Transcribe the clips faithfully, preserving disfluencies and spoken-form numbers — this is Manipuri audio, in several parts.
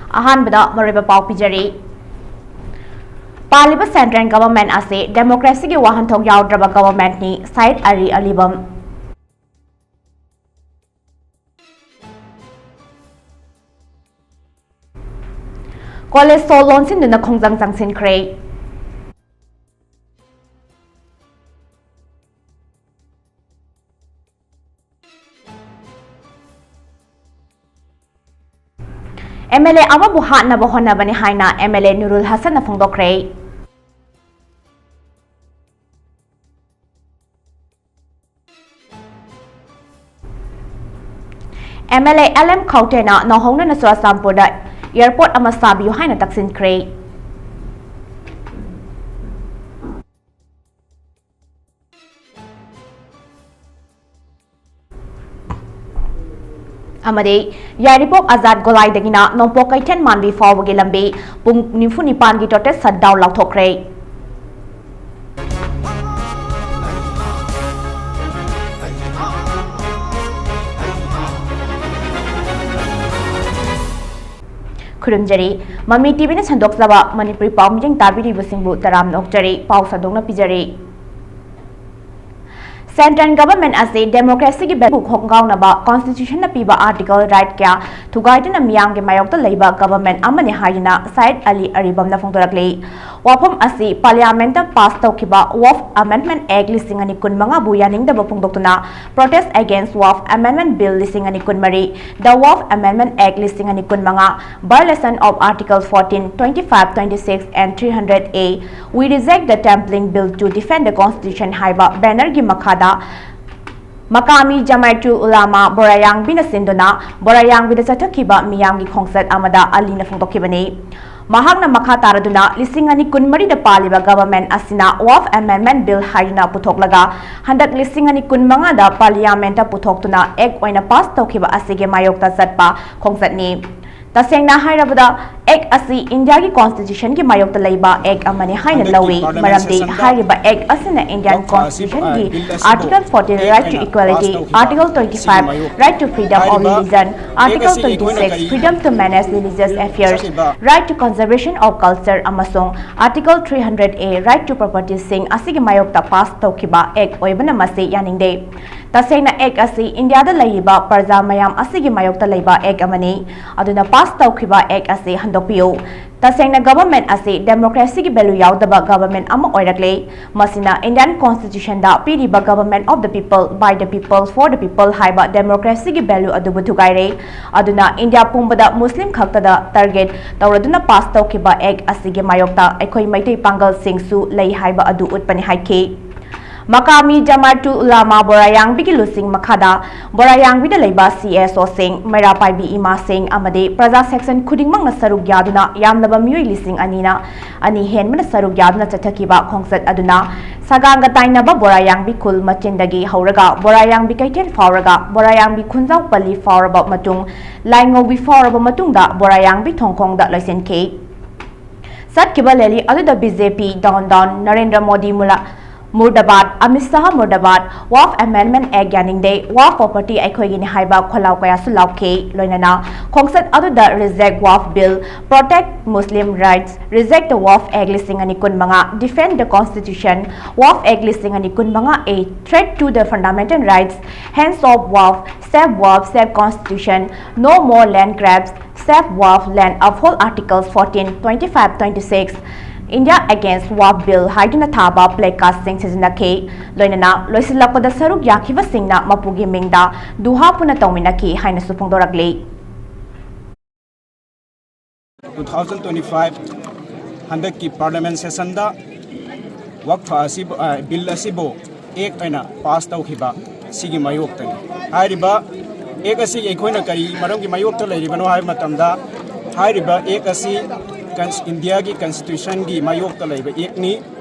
ꯑꯍꯥꯟꯕꯗ ꯃꯔꯨꯑꯣꯏꯕ ꯄꯥꯎ ꯄꯤꯖꯔꯤ꯫ ꯄꯥꯜꯂꯤꯕ central government ꯑꯁꯤ democracyꯒꯤ ꯋꯥꯍꯟꯊꯣꯛ ꯌꯥꯎꯗ꯭ꯔꯕ governmentꯅꯤ, ꯁꯌꯤꯗ ꯑꯂꯤ ꯑꯂꯤꯕꯝ꯫ College ꯊꯣꯡ ꯂꯣꯟꯁꯤꯟꯗꯨꯅ ꯈꯣꯡꯖꯪ ꯆꯪꯁꯤꯟꯈ꯭ꯔꯦ꯫ MLA ꯑꯃꯕꯨ ꯍꯥꯠꯅꯕ ꯍꯣꯠꯅꯕꯅꯤ ꯍꯥꯏꯅ MLA ꯅꯨꯔꯨꯜ ꯍꯁꯟꯅ ꯐꯣꯡꯗꯣꯛꯈ꯭ꯔꯦ꯫ MLA LM ꯈꯧꯇꯦꯅ ꯅꯧꯍꯧꯅꯅ ꯆꯨꯔꯆꯥꯟꯄꯨꯔꯗ airport ꯑꯃ ꯁꯥꯕꯤꯌꯨ ꯍꯥꯏꯅ ꯇꯛꯁꯤꯟꯈ꯭ꯔꯦ꯫ ꯑꯃꯗꯤ ꯌꯥꯏꯔꯤꯄꯣꯛ ꯑꯖꯥꯗ ꯒꯣꯂꯥꯏꯗꯒꯤꯅ ꯅꯣꯡꯄꯣꯛ ꯀꯩꯊꯦꯜ ꯃꯥꯟꯕꯤ ꯐꯥꯎꯕꯒꯤ ꯂꯝꯕꯤ ꯄꯨꯡ ꯅꯤꯐꯨ ꯅꯤꯄꯥꯟꯒꯤ total shutdown ꯂꯥꯎꯊꯣꯛꯈ꯭ꯔꯦ꯫ ꯈꯨꯔꯨꯝꯖꯔꯤ꯫ ꯃꯃꯤ TVꯅ ꯁꯟꯗꯣꯛꯆꯕ ꯃꯅꯤꯄꯨꯔꯤ ꯄꯥꯎ ꯃꯤꯖꯦꯡ ꯇꯥꯕꯤꯔꯤꯕꯁꯤꯡꯕꯨ ꯇꯔꯥꯝꯅ ꯑꯣꯛꯆꯔꯤ꯫ ꯄꯥꯎ ꯁꯟꯗꯣꯛꯅ ꯄꯤꯖꯔꯤ꯫ Central government ꯑꯁꯤ democracyꯒꯤ ꯕꯦꯂꯨ ꯈꯣꯡꯒꯥꯎꯅꯕ constitutionꯅ ꯄꯤꯕ article right ꯀꯌꯥ ꯊꯨꯒꯥꯏꯗꯨꯅ ꯃꯤꯌꯥꯝꯒꯤ ꯃꯥꯌꯣꯛꯇ ꯂꯩꯕ government ꯑꯃꯅꯤ ꯍꯥꯏꯗꯨꯅ ꯁꯌꯤꯗ ꯑꯂꯤ ꯑꯔꯤꯕꯝꯅ ꯐꯣꯡꯗꯣꯔꯛꯂꯤ꯫ ꯋꯥꯐꯝ ꯑꯁꯤ parliamentꯇ pass ꯇꯧꯈꯤꯕ Waqf Amendment Act ꯂꯤꯁꯤꯡ ꯑꯅꯤ ꯀꯨꯟꯃꯉꯥꯕꯨ ꯌꯥꯅꯤꯡꯗꯕ ꯐꯣꯡꯗꯣꯛꯇꯨꯅ Protest Against Waqf Amendment Bill ꯂꯤꯁꯤꯡ ꯑꯅꯤ ꯀꯨꯟꯃꯔꯤ, The Waqf Amendment Act ꯂꯤꯁꯤꯡ ꯑꯅꯤ ꯀꯨꯟꯃꯉꯥ, Violation of Article fourteen, twenty-five, twenty-six and three hundred A, We Reject the Trampling Bill to Defend the Constitution ꯍꯥꯏꯕ bannerꯒꯤ ꯃꯈꯥꯗ ꯃꯀꯥꯃꯤ ꯖꯃꯥꯏꯇꯨꯜ ꯎꯂꯥꯃꯥ ꯕꯣꯔꯥꯌꯥꯡꯕꯤꯅ ꯁꯤꯟꯗꯨꯅ ꯕꯣꯔꯥꯌꯥꯡꯕꯤꯗ ꯆꯠꯊꯈꯤꯕ ꯃꯤꯌꯥꯝꯒꯤ ꯈꯣꯡꯆꯠ ꯑꯃꯗ ꯑꯂꯤꯅ ꯐꯣꯡꯗꯣꯛꯈꯤꯕꯅꯤ꯫ ꯃꯍꯥꯛꯅ ꯃꯈꯥ ꯇꯥꯔꯗꯨꯅ ꯂꯤꯁꯤꯡ ꯑꯅꯤ ꯀꯨꯟꯃꯔꯤꯗ ꯄꯥꯜꯂꯤꯕ government ꯑꯁꯤꯅ Waqf Amendment Bill ꯍꯥꯏꯗꯨꯅ ꯄꯨꯊꯣꯛꯂꯒ ꯍꯟꯗꯛ ꯂꯤꯁꯤꯡ ꯑꯅꯤ ꯀꯨꯟꯃꯉꯥꯗ parliamentꯇ ꯄꯨꯊꯣꯛꯇꯨꯅ act ꯑꯣꯏꯅ pass ꯇꯧꯈꯤꯕ ꯑꯁꯤꯒꯤ ꯃꯥꯌꯣꯛꯇ ꯆꯠꯄ ꯈꯣꯡꯆꯠꯅꯤ꯫ ꯇꯁꯦꯡꯅ ꯍꯥꯏꯔꯕꯗ, ꯑꯦꯛ ꯑꯁꯤ ꯏꯟꯗꯤꯌꯥꯒꯤ ꯀꯣꯟꯁꯇꯤꯇ꯭ꯌꯨꯁꯟꯒꯤ ꯃꯥꯌꯣꯛꯇ ꯂꯩꯕ ꯑꯦꯛ ꯑꯃꯅꯤ ꯍꯥꯏꯅ ꯂꯧꯏ꯫ ꯃꯔꯝꯗꯤ ꯍꯥꯏꯔꯤꯕ ꯑꯦꯛ ꯑꯁꯤꯅ ꯏꯟꯗꯤꯌꯥꯟ ꯀꯣꯟꯁꯇꯤꯇ꯭ꯌꯨꯁꯟꯒꯤ article fourteen, right to equality, article twenty five, right to freedom of religion, article twenty six, freedom to manage religious affairs, right to conservation of culture ꯑꯃꯁꯨꯡ article three hundred A, right to propertyꯁꯤꯡ ꯑꯁꯤꯒꯤ ꯃꯥꯌꯣꯛꯇ ꯄꯥꯁ ꯇꯧꯈꯤꯕ ꯑꯦꯛ ꯑꯣꯏꯕꯅ ꯃꯁꯤ ꯌꯥꯅꯤꯡꯗꯦ꯫ ꯇꯁꯦꯡꯅ ꯑꯦꯛ ꯑꯁꯤ ꯏꯟꯗꯤꯌꯥꯗ ꯂꯩꯔꯤꯕ ꯄ꯭ꯔꯖꯥ ꯃꯌꯥꯝ ꯑꯁꯤꯒꯤ ꯃꯥꯌꯣꯛꯇ ꯂꯩꯕ ꯑꯦꯛ ꯑꯃꯅꯤ꯫ ꯑꯗꯨꯅ ꯄꯥꯁ ꯇꯧꯈꯤꯕ ꯑꯦꯛ ꯑꯁꯤ ꯍꯟꯗꯣꯛꯄꯤꯌꯨ꯫ ꯇꯁꯦꯡꯅ ꯒꯚꯔꯟꯃꯦꯟꯠ ꯑꯁꯤ ꯗꯦꯃꯣꯀ꯭ꯔꯦꯁꯤꯒꯤ ꯚꯦꯂꯨ ꯌꯥꯎꯗꯕ ꯒꯚꯔꯟꯃꯦꯟꯠ ꯑꯃ ꯑꯣꯏꯔꯛꯂꯦ꯫ ꯃꯁꯤꯅ ꯏꯟꯗꯤꯌꯥꯟ ꯀꯣꯟꯁꯇꯤꯇ꯭ꯌꯨꯁꯟꯗ ꯄꯤꯔꯤꯕ government of the people, by the people, for the people ꯍꯥꯏꯕ ꯗꯦꯃꯣꯀ꯭ꯔꯦꯁꯤꯒꯤ ꯚꯦꯂꯨ ꯑꯗꯨꯕꯨ ꯊꯨꯒꯥꯏꯔꯦ꯫ ꯑꯗꯨꯅ ꯏꯟꯗꯤꯌꯥ ꯄꯨꯝꯕꯗ ꯃꯨꯁꯂꯤꯝ ꯈꯛꯇꯗ target ꯇꯧꯔꯗꯨꯅ ꯄꯥꯁ ꯇꯧꯈꯤꯕ ꯑꯦꯛ ꯑꯁꯤꯒꯤ ꯃꯥꯌꯣꯛꯇ ꯑꯩꯈꯣꯏ ꯃꯩꯇꯩ ꯄꯥꯡꯒꯜꯁꯤꯡꯁꯨ ꯂꯩ ꯍꯥꯏꯕ ꯑꯗꯨ ꯎꯠꯄꯅꯤ ꯍꯥꯏꯈꯤ꯫ ꯃꯀꯥꯃꯤ ꯖꯃꯥꯇꯨꯜ ꯎꯂꯥꯃꯥ ꯕꯣꯔꯥꯌꯥꯡꯕꯤꯒꯤ ꯂꯨꯆꯤꯡ ꯃꯈꯥꯗ ꯕꯣꯔꯥꯌꯥꯡꯕꯤꯗ ꯂꯩꯕ ꯁꯤ ꯑꯦꯁ ꯑꯣꯁꯤꯡ, ꯃꯩꯔꯥ ꯄꯥꯏꯕꯤ ꯏꯃꯥꯁꯤꯡ ꯑꯃꯗꯤ ꯄ꯭ꯔꯖꯥ ꯁꯦꯛꯁꯟ ꯈꯨꯗꯤꯡꯃꯛꯅ ꯁꯔꯨꯛ ꯌꯥꯗꯨꯅ ꯌꯥꯝꯂꯕ ꯃꯤꯑꯣꯏ ꯂꯤꯁꯤꯡ ꯑꯅꯤꯅ ꯑꯅꯤ ꯍꯦꯟꯕꯅ ꯁꯔꯨꯛ ꯌꯥꯗꯨꯅ ꯆꯠꯊꯈꯤꯕ ꯈꯣꯡꯆꯠ ꯑꯗꯨꯅ ꯁꯒꯥꯡꯒ ꯇꯥꯏꯅꯕ ꯕꯣꯔꯥꯌꯥꯡꯕꯤ ꯈꯨꯜ ꯃꯆꯤꯟꯗꯒꯤ ꯍꯧꯔꯒ ꯕꯣꯔꯥꯌꯥꯡꯕꯤ ꯀꯩꯊꯦꯜ ꯐꯥꯎꯔꯒ ꯕꯣꯔꯥꯌꯥꯡꯕꯤ ꯈꯨꯟꯖꯥꯎ ꯄꯜꯂꯤ ꯐꯥꯎꯔꯕ ꯃꯇꯨꯡ ꯂꯥꯏꯉꯧꯕꯤ ꯐꯥꯎꯔꯕ ꯃꯇꯨꯡꯗ ꯕꯣꯔꯥꯌꯥꯡꯕꯤ ꯊꯣꯡꯈꯣꯡꯗ ꯂꯣꯏꯁꯤꯟꯈꯤ꯫ ꯆꯠꯈꯤꯕ rally ꯑꯗꯨꯗ ꯕꯤ ꯖꯦ ꯄꯤ ꯗꯣꯟ ꯗꯣꯟ ꯅꯔꯦꯟꯗ꯭ꯔ ꯃꯣꯗꯤ ꯃꯨꯂꯥ ꯃꯨꯔꯗꯥꯕꯥꯗ, ꯑꯃꯤꯠ ꯁꯥꯍ ꯃꯨꯔꯗꯥꯕꯥꯗ, ꯋꯥꯐ ꯑꯦꯃꯦꯟꯗꯃꯦꯟꯠ ꯑꯦꯛ ꯌꯥꯅꯤꯡꯗꯦ, ꯋꯥꯐ ꯄ꯭ꯔꯣꯄꯔꯇꯤ ꯑꯩꯈꯣꯏꯒꯤꯅꯤ ꯍꯥꯏꯕ ꯈꯣꯜꯂꯥꯎ ꯀꯌꯥꯁꯨ ꯂꯥꯎꯈꯤ꯫ ꯂꯣꯏꯅꯅ ꯈꯣꯡꯆꯠ ꯑꯗꯨꯗ reject waqf bill, protect Muslim rights, reject the Waqf Act ꯂꯤꯁꯤꯡ ꯑꯅꯤ ꯀꯨꯟꯃꯉꯥ, defend the constitution, Waqf Act ꯂꯤꯁꯤꯡ ꯑꯅꯤ ꯀꯨꯟꯃꯉꯥ A, threat to the fundamental rights, hands off waqf, save waqf, save constitution, no more land grabs, save waqf land, uphold articles fourteen, twenty five, twenty six, India against waqf bill ꯍꯥꯏꯗꯨꯅ ꯊꯥꯕ placardꯁꯤꯡ ꯁꯤꯖꯤꯟꯅꯈꯤ꯫ ꯂꯣꯏꯅꯅ ꯂꯣꯏꯁꯤꯜꯂꯛꯄꯗ ꯁꯔꯨꯛ ꯌꯥꯈꯤꯕꯁꯤꯡꯅ ꯃꯄꯨꯒꯤ ꯃꯤꯡꯗ ꯗꯨꯍꯥ ꯄꯨꯟꯅ ꯇꯧꯃꯤꯟꯅꯈꯤ ꯍꯥꯏꯅꯁꯨ ꯐꯣꯡꯗꯣꯔꯛꯂꯤ꯫ Two thousand twenty five ꯍꯟꯗꯛꯀꯤ parliament sessionꯗ ꯋꯛꯐ ꯑꯁꯤꯕꯨ, ꯑ, bill ꯑꯁꯤꯕꯨ act ꯑꯣꯏꯅ pass ꯇꯧꯈꯤꯕ ꯁꯤꯒꯤ ꯃꯥꯌꯣꯛꯇꯅꯤ꯫ ꯍꯥꯏꯔꯤꯕ act ꯑꯁꯤ ꯑꯩꯈꯣꯏꯅ ꯀꯔꯤ ꯃꯔꯝꯒꯤ ꯃꯥꯌꯣꯛꯇ ꯂꯩꯔꯤꯕꯅꯣ ꯍꯥꯏꯕ ꯃꯇꯝꯗ, ꯍꯥꯏꯔꯤꯕ act ꯑꯁꯤ cons-, ꯏꯟꯗꯤꯌꯥꯒꯤ constitutionꯒꯤ ꯃꯥꯌꯣꯛꯇ ꯂꯩꯕ actꯅꯤ꯫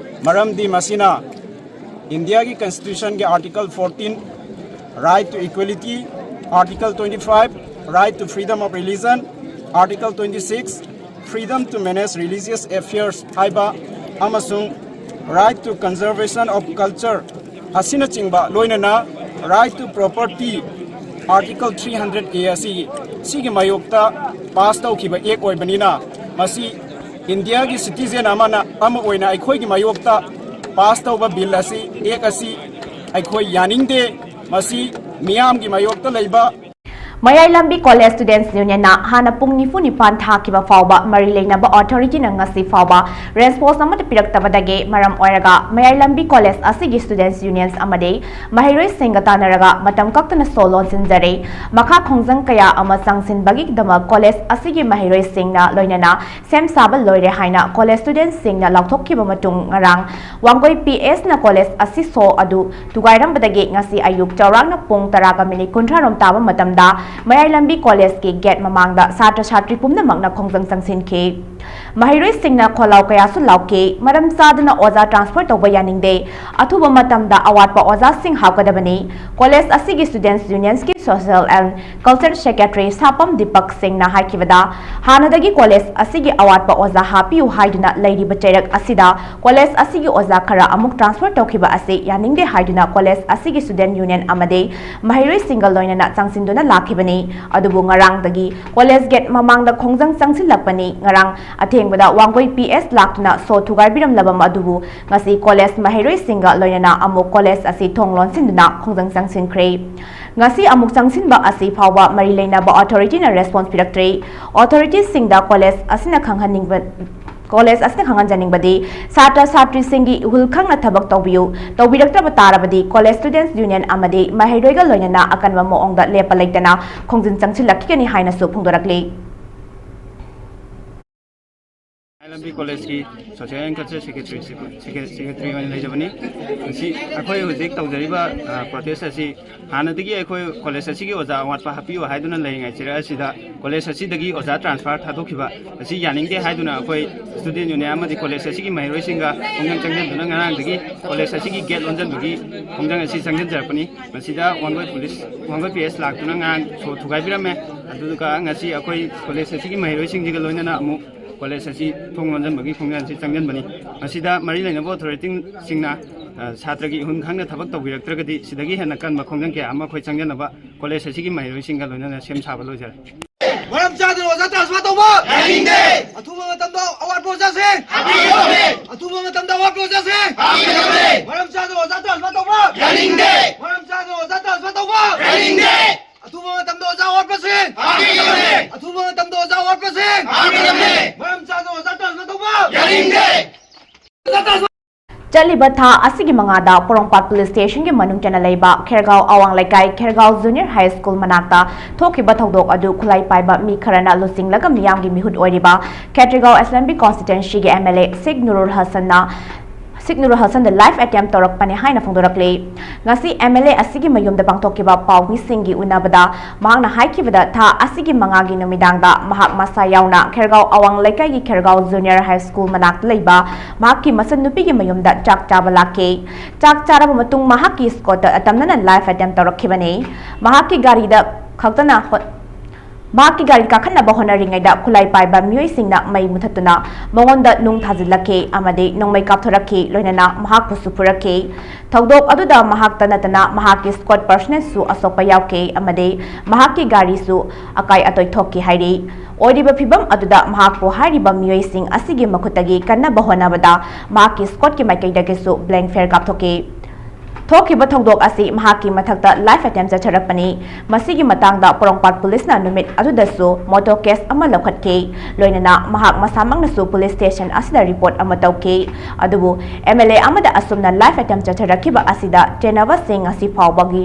ꯃꯔꯝꯗꯤ ꯃꯁꯤꯅ ꯏꯟꯗꯤꯌꯥꯒꯤ constitutionꯒꯤ article fourteen, right to equality, article twenty five, right to freedom of religion, article twenty six, Freedom to Manage Religious Affairs ꯍꯥꯏꯕ ꯑꯃꯁꯨꯡ Right to Conservation of Culture ꯑꯁꯤꯅꯆꯤꯡꯕ, ꯂꯣꯏꯅꯅ Right to Property, Article three hundred A ꯑꯁꯤ, ꯁꯤꯒꯤ ꯃꯥꯌꯣꯛꯇ ꯄꯥꯁ ꯇꯧꯈꯤꯕ ꯑꯦꯛ ꯑꯣꯏꯕꯅꯤꯅ, ꯃꯁꯤ ꯏꯟꯗꯤꯌꯥꯒꯤ ꯁꯤꯇꯤꯖꯦꯟ ꯑꯃꯅ, ꯑꯃ ꯑꯣꯏꯅ ꯑꯩꯈꯣꯏꯒꯤ ꯃꯥꯌꯣꯛꯇ ꯄꯥꯁ ꯇꯧꯕ ꯕꯤꯜ ꯑꯁꯤ, ꯑꯦꯛ ꯑꯁꯤ ꯑꯩꯈꯣꯏ ꯌꯥꯅꯤꯡꯗꯦ꯫ ꯃꯁꯤ ꯃꯤꯌꯥꯝꯒꯤ ꯃꯥꯌꯣꯛꯇ ꯂꯩꯕ ꯃꯌꯥꯏ ꯂꯝꯕꯤ ꯀꯣꯂꯦꯖ ꯁ꯭ꯇꯨꯗꯦꯟꯠꯁ ꯌꯨꯅꯤꯌꯟꯅ ꯍꯥꯟꯅ ꯄꯨꯡ ꯅꯤꯐꯨ ꯅꯤꯄꯥꯟ ꯊꯥꯈꯤꯕ ꯐꯥꯎꯕ ꯃꯔꯤ ꯂꯩꯅꯕ ꯑꯣꯊꯣꯔꯤꯇꯤꯅ ꯉꯁꯤ ꯐꯥꯎꯕ ꯔꯦꯁꯄꯣꯟꯁ ꯑꯃꯠꯇ ꯄꯤꯔꯛꯇꯕꯗꯒꯤ ꯃꯔꯝ ꯑꯣꯏꯔꯒ ꯃꯌꯥꯏ ꯂꯝꯕꯤ ꯀꯣꯂꯦꯖ ꯑꯁꯤꯒꯤ ꯁ꯭ꯇꯨꯗꯦꯟꯠꯁ ꯌꯨꯅꯤꯌꯟꯁ ꯑꯃꯗꯤ ꯃꯍꯩꯔꯣꯏꯁꯤꯡꯒ ꯇꯥꯟꯅꯔꯒ ꯃꯇꯝ ꯀꯛꯇꯅ ꯁꯣ ꯂꯣꯟꯁꯤꯟꯖꯔꯦ꯫ ꯃꯈꯥ ꯈꯣꯡꯖꯪ ꯀꯌꯥ ꯑꯃ ꯆꯪꯁꯤꯟꯕꯒꯤꯗꯃꯛ ꯀꯣꯂꯦꯖ ꯑꯁꯤꯒꯤ ꯃꯍꯩꯔꯣꯏꯁꯤꯡꯅ ꯂꯣꯏꯅꯅ ꯁꯦꯝ ꯁꯥꯕ ꯂꯣꯏꯔꯦ ꯍꯥꯏꯅ ꯀꯣꯂꯦꯖ ꯁ꯭ꯇꯨꯗꯦꯟꯠꯁꯤꯡꯅ ꯂꯥꯎꯊꯣꯛꯈꯤꯕ ꯃꯇꯨꯡ, ꯉꯔꯥꯡ ꯋꯥꯡꯒꯣꯏ ꯄꯤ ꯑꯦꯁꯅ ꯀꯣꯂꯦꯖ ꯑꯁꯤ ꯁꯣ ꯑꯗꯨ ꯊꯨꯒꯥꯏꯔꯝꯕꯗꯒꯤ ꯉꯁꯤ ꯑꯌꯨꯛ ꯆꯥꯎꯔꯥꯛꯅ ꯄꯨꯡ ꯇꯔꯥꯒ ꯃꯤꯅꯤꯠ ꯀꯨꯟꯊ꯭ꯔꯥ ꯔꯣꯝ ꯇꯥꯕ ꯃꯇꯝꯗ ꯃꯌꯥꯏ ꯂꯝꯕꯤ ꯀꯣꯂꯦꯖꯀꯤ ꯒꯦꯠ ꯃꯃꯥꯡꯗ ꯁꯥꯇ꯭ꯔ ꯁꯥꯇ꯭ꯔꯤ ꯄꯨꯝꯅꯃꯛꯅ ꯈꯣꯡꯖꯪ ꯆꯪꯁꯤꯟꯈꯤ꯫ ꯃꯍꯩꯔꯣꯏꯁꯤꯡꯅ ꯈꯣꯜꯂꯥꯎ ꯀꯌꯥꯁꯨ ꯂꯥꯎꯈꯤ꯫ ꯃꯔꯝ ꯆꯥꯗꯅ ꯑꯣꯖꯥ ꯇ꯭ꯔꯥꯟꯁꯐꯔ ꯇꯧꯕ ꯌꯥꯅꯤꯡꯗꯦ꯫ ꯑꯊꯨꯕ ꯃꯇꯝꯗ ꯑꯋꯥꯠꯄ ꯑꯣꯖꯥꯁꯤꯡ ꯍꯥꯞꯀꯗꯕꯅꯤ꯫ ꯀꯣꯂꯦꯖ ꯑꯁꯤꯒꯤ ꯁ꯭ꯇꯨꯗꯦꯟꯠꯁ ꯌꯨꯅꯤꯌꯟꯁꯀꯤ ꯁꯣꯁꯤꯌꯦꯜ ꯑꯦꯟ ꯀꯜꯆꯔ ꯁꯦꯀ꯭ꯔꯦꯇꯔꯤ ꯁꯥꯄꯝ ꯗꯤꯄꯛ ꯁꯤꯡꯅ ꯍꯥꯏꯈꯤꯕꯗ, ꯍꯥꯟꯅꯗꯒꯤ ꯀꯣꯂꯦꯖ ꯑꯁꯤꯒꯤ ꯑꯋꯥꯠꯄ ꯑꯣꯖꯥ ꯍꯥꯞꯄꯤꯌꯨ ꯍꯥꯏꯗꯨꯅ ꯂꯩꯔꯤꯕ ꯆꯩꯔꯛ ꯑꯁꯤꯗ ꯀꯣꯂꯦꯖ ꯑꯁꯤꯒꯤ ꯑꯣꯖꯥ ꯈꯔ ꯑꯃꯨꯛ ꯇ꯭ꯔꯥꯟꯁꯐꯔ ꯇꯧꯈꯤꯕ ꯑꯁꯤ ꯌꯥꯅꯤꯡꯗꯦ ꯍꯥꯏꯗꯨꯅ ꯀꯣꯂꯦꯖ ꯑꯁꯤꯒꯤ ꯁ꯭ꯇꯨꯗꯦꯟꯠ ꯌꯨꯅꯤꯌꯟ ꯑꯃꯗꯤ ꯃꯍꯩꯔꯣꯏꯁꯤꯡꯒ ꯂꯣꯏꯅꯅ ꯆꯪꯁꯤꯟꯗꯨꯅ ꯂꯥꯛꯈꯤꯕꯅꯤ꯫ ꯑꯗꯨꯕꯨ ꯉꯔꯥꯡꯗꯒꯤ ꯀꯣꯂꯦꯖ ꯒꯦꯠ ꯃꯃꯥꯡꯗ ꯈꯣꯡꯖꯪ ꯆꯪꯁꯤꯜꯂꯛꯄꯅꯤ꯫ ꯉꯔꯥꯡ ꯑꯊꯦꯡꯕꯗ ꯋꯥꯡꯒꯣꯏ ꯄꯤ ꯑꯦꯁ ꯂꯥꯛꯇꯨꯅ ꯁꯣ ꯊꯨꯒꯥꯏꯕꯤꯔꯝꯂꯕ ꯑꯗꯨꯕꯨ ꯉꯁꯤ ꯀꯣꯂꯦꯖ ꯃꯍꯩꯔꯣꯏꯁꯤꯡꯒ ꯂꯣꯏꯅꯅ ꯑꯃꯨꯛ ꯀꯣꯂꯦꯖ ꯑꯁꯤ ꯊꯣꯡ ꯂꯣꯟꯁꯤꯟꯗꯨꯅ ꯈꯣꯡꯖꯪ ꯆꯪꯁꯤꯟꯈ꯭ꯔꯦ꯫ ꯉꯁꯤ ꯑꯃꯨꯛ ꯆꯪꯁꯤꯟꯕ ꯑꯁꯤ ꯐꯥꯎꯕ ꯃꯔꯤ ꯂꯩꯅꯕ ꯑꯣꯊꯣꯔꯤꯇꯤꯅ ꯔꯦꯁꯄꯣꯟꯁ ꯄꯤꯔꯛꯇ꯭ꯔꯤ꯫ ꯑꯣꯊꯣꯔꯤꯇꯤꯁꯤꯡꯗ ꯀꯣꯂꯦꯖ ꯑꯁꯤꯅ ꯈꯪꯍꯟꯅꯤꯡꯕ, ꯀꯣꯂꯦꯖ ꯑꯁꯤꯅ ꯈꯪꯍꯟꯖꯅꯤꯡꯕꯗꯤ ꯁꯥꯇ꯭ꯔ ꯁꯥꯇ꯭ꯔꯤꯁꯤꯡꯒꯤ ꯏꯍꯨꯜ ꯈꯪꯅ ꯊꯕꯛ ꯇꯧꯕꯤꯌꯨ꯫ ꯇꯧꯕꯤꯔꯛꯇ꯭ꯔꯕ ꯇꯥꯔꯕꯗꯤ ꯀꯣꯂꯦꯖ ꯁ꯭ꯇꯨꯗꯦꯟꯠꯁ ꯌꯨꯅꯤꯌꯟ ꯑꯃꯗꯤ ꯃꯍꯩꯔꯣꯏꯒ ꯂꯣꯏꯅꯅ ꯑꯀꯟꯕ ꯃꯑꯣꯡꯗ ꯂꯦꯞꯄ ꯂꯩꯇꯅ ꯈꯣꯡꯖꯪ ꯆꯪꯁꯤꯜꯂꯛꯈꯤꯒꯅꯤ ꯍꯥꯏꯅꯁꯨ ꯐꯣꯡꯗꯣꯔꯛꯂꯤ꯫ ꯃꯌꯥꯏ ꯂꯝꯕꯤ ꯀꯣꯂꯦꯖꯀꯤ social and culture secretary, secretary ꯑꯣꯏꯅ ꯂꯩꯖꯕꯅꯤ꯫ ꯉꯁꯤ ꯑꯩꯈꯣꯏ ꯍꯧꯖꯤꯛ ꯇꯧꯖꯔꯤꯕ, ꯑ, ꯄ꯭ꯔꯣꯇꯦꯁ ꯑꯁꯤ ꯍꯥꯟꯅꯗꯒꯤ ꯑꯩꯈꯣꯏ ꯀꯣꯂꯦꯖ ꯑꯁꯤꯒꯤ ꯑꯣꯖꯥ ꯑꯋꯥꯠꯄ ꯍꯥꯞꯄꯤꯌꯨ ꯍꯥꯏꯗꯨꯅ ꯂꯩꯔꯤꯉꯩ ꯆꯩꯔꯛ ꯑꯁꯤꯗ ꯀꯣꯂꯦꯖ ꯑꯁꯤꯗꯒꯤ ꯑꯣꯖꯥ ꯇ꯭ꯔꯥꯟꯁꯐꯔ ꯊꯥꯗꯣꯛꯈꯤꯕ ꯑꯁꯤ ꯌꯥꯅꯤꯡꯗꯦ ꯍꯥꯏꯗꯨꯅ ꯑꯩꯈꯣꯏ ꯁ꯭ꯇꯨꯗꯦꯟꯠ ꯌꯨꯅꯤꯌꯟ ꯑꯃꯗꯤ ꯀꯣꯂꯦꯖ ꯑꯁꯤꯒꯤ ꯃꯍꯩꯔꯣꯏꯁꯤꯡꯒ ꯈꯣꯡꯖꯪ ꯆꯪꯁꯤꯟꯗꯨꯅ ꯉꯔꯥꯡꯗꯒꯤ ꯀꯣꯂꯦꯖ ꯑꯁꯤꯒꯤ ꯒꯦꯠ ꯂꯣꯟꯁꯤꯟꯕꯒꯤ ꯈꯣꯡꯖꯪ ꯑꯁꯤ ꯆꯪꯁꯤꯟꯖꯔꯛꯄꯅꯤ꯫ ꯃꯁꯤꯗ Wangoi police, Wangoi P S ꯂꯥꯛꯇꯨꯅ ꯉꯔꯥꯡ ꯁꯣ ꯊꯨꯒꯥꯏꯕꯤꯔꯝꯃꯦ꯫ ꯑꯗꯨꯒ ꯉꯁꯤ ꯑꯩꯈꯣꯏ ꯀꯣꯂꯦꯖ ꯑꯁꯤꯒꯤ ꯃꯍꯩꯔꯣꯏꯁꯤꯡꯁꯤꯒ ꯂꯣꯏꯅꯅ ꯑꯃꯨꯛ ꯀꯣꯂꯦꯖ ꯑꯁꯤ ꯊꯣꯡ ꯂꯣꯟꯁꯤꯟꯕꯒꯤ ꯈꯣꯡꯖꯪꯁꯤ ꯆꯪꯁꯤꯟꯕꯅꯤ꯫ ꯃꯁꯤꯗ ꯃꯔꯤ ꯂꯩꯅꯕ ꯑꯣꯊꯣꯔꯤꯇꯤꯁꯤꯡꯅ, ꯑ, ꯁꯥꯇ꯭ꯔꯒꯤ ꯏꯍꯨꯟ ꯈꯪꯅ ꯊꯕꯛ ꯇꯧꯕꯤꯔꯛꯇ꯭ꯔꯒꯗꯤ ꯁꯤꯗꯒꯤ ꯍꯦꯟꯅ ꯀꯟꯕ ꯈꯣꯡꯖꯪ ꯀꯌꯥ ꯑꯃ ꯑꯩꯈꯣꯏ ꯆꯪꯖꯅꯕ ꯀꯣꯂꯦꯖ ꯑꯁꯤꯒꯤ ꯃꯍꯩꯔꯣꯏꯁꯤꯡꯒ ꯂꯣꯏꯅꯅ ꯁꯦꯝ ꯁꯥꯕ ꯂꯣꯏꯖꯔꯦ꯫ ꯃꯔꯝ ꯆꯥꯗꯅ ꯑꯣꯖꯥ transfer ꯇꯧꯕ ꯌꯥꯅꯤꯡꯗꯦ꯫ ꯑꯊꯨꯕ ꯃꯇꯝꯗ ꯑꯋꯥꯠꯄ ꯑꯣꯖꯥꯁꯤꯡ ꯍꯥꯞꯄꯤꯒꯗꯕꯅꯤ꯫ ꯑꯊꯨꯕ ꯃꯇꯝꯗ ꯑꯋꯥꯠꯄ ꯑꯣꯖꯥꯁꯤꯡ ꯍꯥꯞꯄꯤꯒꯗꯕꯅꯤ꯫ ꯃꯔꯝ ꯆꯥꯗꯅ ꯑꯣꯖꯥ transfer ꯇꯧꯕ ꯌꯥꯅꯤꯡꯗꯦ꯫ ꯃꯔꯝ ꯆꯥꯗꯅ ꯑꯣꯖꯥ transfer ꯇꯧꯕ ꯌꯥꯅꯤꯡꯗꯦ꯫ ꯑꯊꯨꯕ ꯃꯇꯝꯗ ꯑꯣꯖꯥ ꯑꯋꯥꯠꯄꯁꯤꯡ ꯍꯥꯞꯄꯤꯒꯗꯕꯅꯤ꯫ ꯑꯊꯨꯕ ꯃꯇꯝꯗ ꯑꯣꯖꯥ ꯑꯋꯥꯠꯄꯁꯤꯡ ꯍꯥꯞꯄꯤꯒꯗꯕꯅꯤ꯫ ꯃꯔꯝ ꯆꯥꯗꯅ ꯑꯣꯖꯥ transfer ꯇꯧꯕ ꯌꯥꯅꯤꯡꯗꯦ꯫ ꯆꯠꯂꯤꯕ ꯊꯥ ꯑꯁꯤꯒꯤ ꯃꯉꯥꯗ ꯄꯣꯔꯣꯝꯄꯥꯠ ꯄꯨꯂꯤꯁ ꯁ꯭ꯇꯦꯁꯟꯒꯤ ꯃꯅꯨꯡ ꯆꯟꯅ ꯂꯩꯕ ꯈꯦꯔꯒꯥꯎ ꯑꯋꯥꯡ ꯂꯩꯀꯥꯏ ꯈꯦꯔꯒꯥꯎ ꯖꯨꯅꯤꯌꯔ ꯍꯥꯏ ꯁ꯭ꯀꯨꯜ ꯃꯅꯥꯛꯇ ꯊꯣꯛꯈꯤꯕ ꯊꯧꯗꯣꯛ ꯑꯗꯨ ꯈꯨꯠꯂꯥꯏ ꯄꯥꯏꯕ ꯃꯤ ꯈꯔꯅ ꯂꯨꯆꯤꯡꯂꯒ ꯃꯤꯌꯥꯝꯒꯤ ꯃꯤꯍꯨꯠ ꯑꯣꯏꯔꯤꯕ ꯈꯦꯇ꯭ꯔꯤꯒꯥꯎ ꯑꯦꯁꯦꯝꯕ꯭ꯂꯤ ꯀꯣꯟꯁꯇꯤꯇ꯭ꯋꯦꯟꯁꯤꯒꯤ M L A Sheikh Nurul ꯍꯁꯟꯅ ꯁꯤꯈ ꯅꯨꯔꯨꯜ ꯍꯁꯟꯗ ꯂꯥꯏꯐ ꯑꯦꯇꯦꯝꯞ ꯇꯧꯔꯛꯄꯅꯤ ꯍꯥꯏꯅ ꯐꯣꯡꯗꯣꯔꯛꯂꯤ꯫ ꯉꯁꯤ ꯑꯦꯝ ꯑꯦꯜ ꯑꯦ ꯑꯁꯤꯒꯤ ꯃꯌꯨꯝꯗ ꯄꯥꯡꯊꯣꯛꯈꯤꯕ ꯄꯥꯎꯃꯤꯁꯤꯡꯒꯤ ꯎꯅꯕꯗ ꯃꯍꯥꯛꯅ ꯍꯥꯏꯈꯤꯕꯗ, ꯊꯥ ꯑꯁꯤꯒꯤ ꯃꯉꯥꯒꯤ ꯅꯨꯃꯤꯗꯥꯡꯗ ꯃꯍꯥꯛ ꯃꯁꯥ ꯌꯥꯎꯅ ꯈꯦꯔꯒꯥꯎ ꯑꯋꯥꯡ ꯂꯩꯀꯥꯏꯒꯤ ꯈꯦꯔꯒꯥꯎ ꯖꯨꯅꯤꯌꯔ ꯍꯥꯏ ꯁ꯭ꯀꯨꯜ ꯃꯅꯥꯛꯇ ꯂꯩꯕ ꯃꯍꯥꯛꯀꯤ ꯃꯆꯟꯅꯨꯄꯤꯒꯤ ꯃꯌꯨꯝꯗ ꯆꯥꯛ ꯆꯥꯕ ꯂꯥꯛꯈꯤ꯫ ꯆꯥꯛ ꯆꯥꯔꯕ ꯃꯇꯨꯡ ꯃꯍꯥꯛꯀꯤ ꯁ꯭ꯀꯣꯠꯇ ꯑꯇꯝꯅꯅ ꯂꯥꯏꯐ ꯑꯦꯇꯦꯝꯞ ꯇꯧꯔꯛꯈꯤꯕꯅꯤ꯫ ꯃꯍꯥꯛꯀꯤ ꯒꯥꯔꯤꯗ ꯈꯛꯇꯅ ꯍꯣ-, ꯃꯍꯥꯛꯀꯤ ꯒꯥꯔꯤ ꯀꯥꯈꯠꯅꯕ ꯍꯣꯠꯅꯔꯤꯉꯩꯗ ꯈꯨꯠꯂꯥꯏ ꯄꯥꯏꯕ ꯃꯤꯑꯣꯏꯁꯤꯡꯅ ꯃꯩ ꯃꯨꯊꯠꯇꯨꯅ ꯃꯉꯣꯟꯗ ꯅꯨꯡ ꯊꯥꯖꯤꯜꯂꯛꯈꯤ ꯑꯃꯗꯤ ꯅꯣꯡꯃꯩ ꯀꯥꯞꯊꯣꯔꯛꯈꯤ, ꯂꯣꯏꯅꯅ ꯃꯍꯥꯛꯄꯨꯁꯨ ꯐꯨꯔꯛꯈꯤ꯫ ꯊꯧꯗꯣꯛ ꯑꯗꯨꯗ ꯃꯍꯥꯛꯇ ꯅꯠꯇꯅ ꯃꯍꯥꯛꯀꯤ ꯁ꯭ꯀꯣꯠ ꯄꯔꯁꯅꯦꯜꯁꯨ ꯑꯁꯣꯛꯄ ꯌꯥꯎꯈꯤ ꯑꯃꯗꯤ ꯃꯍꯥꯛꯀꯤ ꯒꯥꯔꯤꯁꯨ ꯑꯀꯥꯏ ꯑꯇꯣꯏ ꯊꯣꯛꯈꯤ ꯍꯥꯏꯔꯤ꯫ ꯑꯣꯏꯔꯤꯕ ꯐꯤꯚꯝ ꯑꯗꯨꯗ ꯃꯍꯥꯛꯄꯨ ꯍꯥꯏꯔꯤꯕ ꯃꯤꯑꯣꯏꯁꯤꯡ ꯑꯁꯤꯒꯤ ꯃꯈꯨꯠꯇꯒꯤ ꯀꯟꯅꯕ ꯍꯣꯠꯅꯕꯗ ꯃꯍꯥꯛꯀꯤ ꯁ꯭ꯀꯣꯠꯀꯤ ꯃꯥꯏꯀꯩꯗꯒꯤꯁꯨ ꯕ꯭ꯂꯦꯡ ꯐꯌꯔ ꯀꯥꯞꯊꯣꯛꯈꯤ꯫ ꯊꯣꯛꯈꯤꯕ ꯊꯧꯗꯣꯛ ꯑꯁꯤ ꯃꯍꯥꯛꯀꯤ ꯃꯊꯛꯇ ꯂꯥꯏꯐ ꯑꯦꯇꯦꯝꯞ ꯆꯠꯊꯔꯛꯄꯅꯤ꯫ ꯃꯁꯤꯒꯤ ꯃꯇꯥꯡꯗ ꯄꯣꯔꯣꯝꯄꯥꯠ ꯄꯨꯂꯤꯁꯅ ꯅꯨꯃꯤꯠ ꯑꯗꯨꯗꯁꯨ ꯃꯣꯇꯣ ꯀꯦꯁ ꯑꯃ ꯂꯧꯈꯠꯈꯤ꯫ ꯂꯣꯏꯅꯅ ꯃꯍꯥꯛ ꯃꯁꯥꯃꯛꯅꯁꯨ ꯄꯨꯂꯤꯁ ꯁ꯭ꯇꯦꯁꯟ ꯑꯁꯤꯗ ꯔꯤꯄꯣꯔꯠ ꯑꯃ ꯇꯧꯈꯤ꯫ ꯑꯗꯨꯕꯨ ꯑꯦꯝ ꯑꯦꯜ ꯑꯦ ꯑꯃꯗ ꯑꯁꯨꯝꯅ ꯂꯥꯏꯐ ꯑꯦꯇꯦꯝꯞ ꯆꯠꯊꯔꯛꯈꯤꯕ ꯑꯁꯤꯗ ꯆꯦꯟꯅꯕꯁꯤꯡ ꯉꯁꯤ ꯐꯥꯎꯕꯒꯤ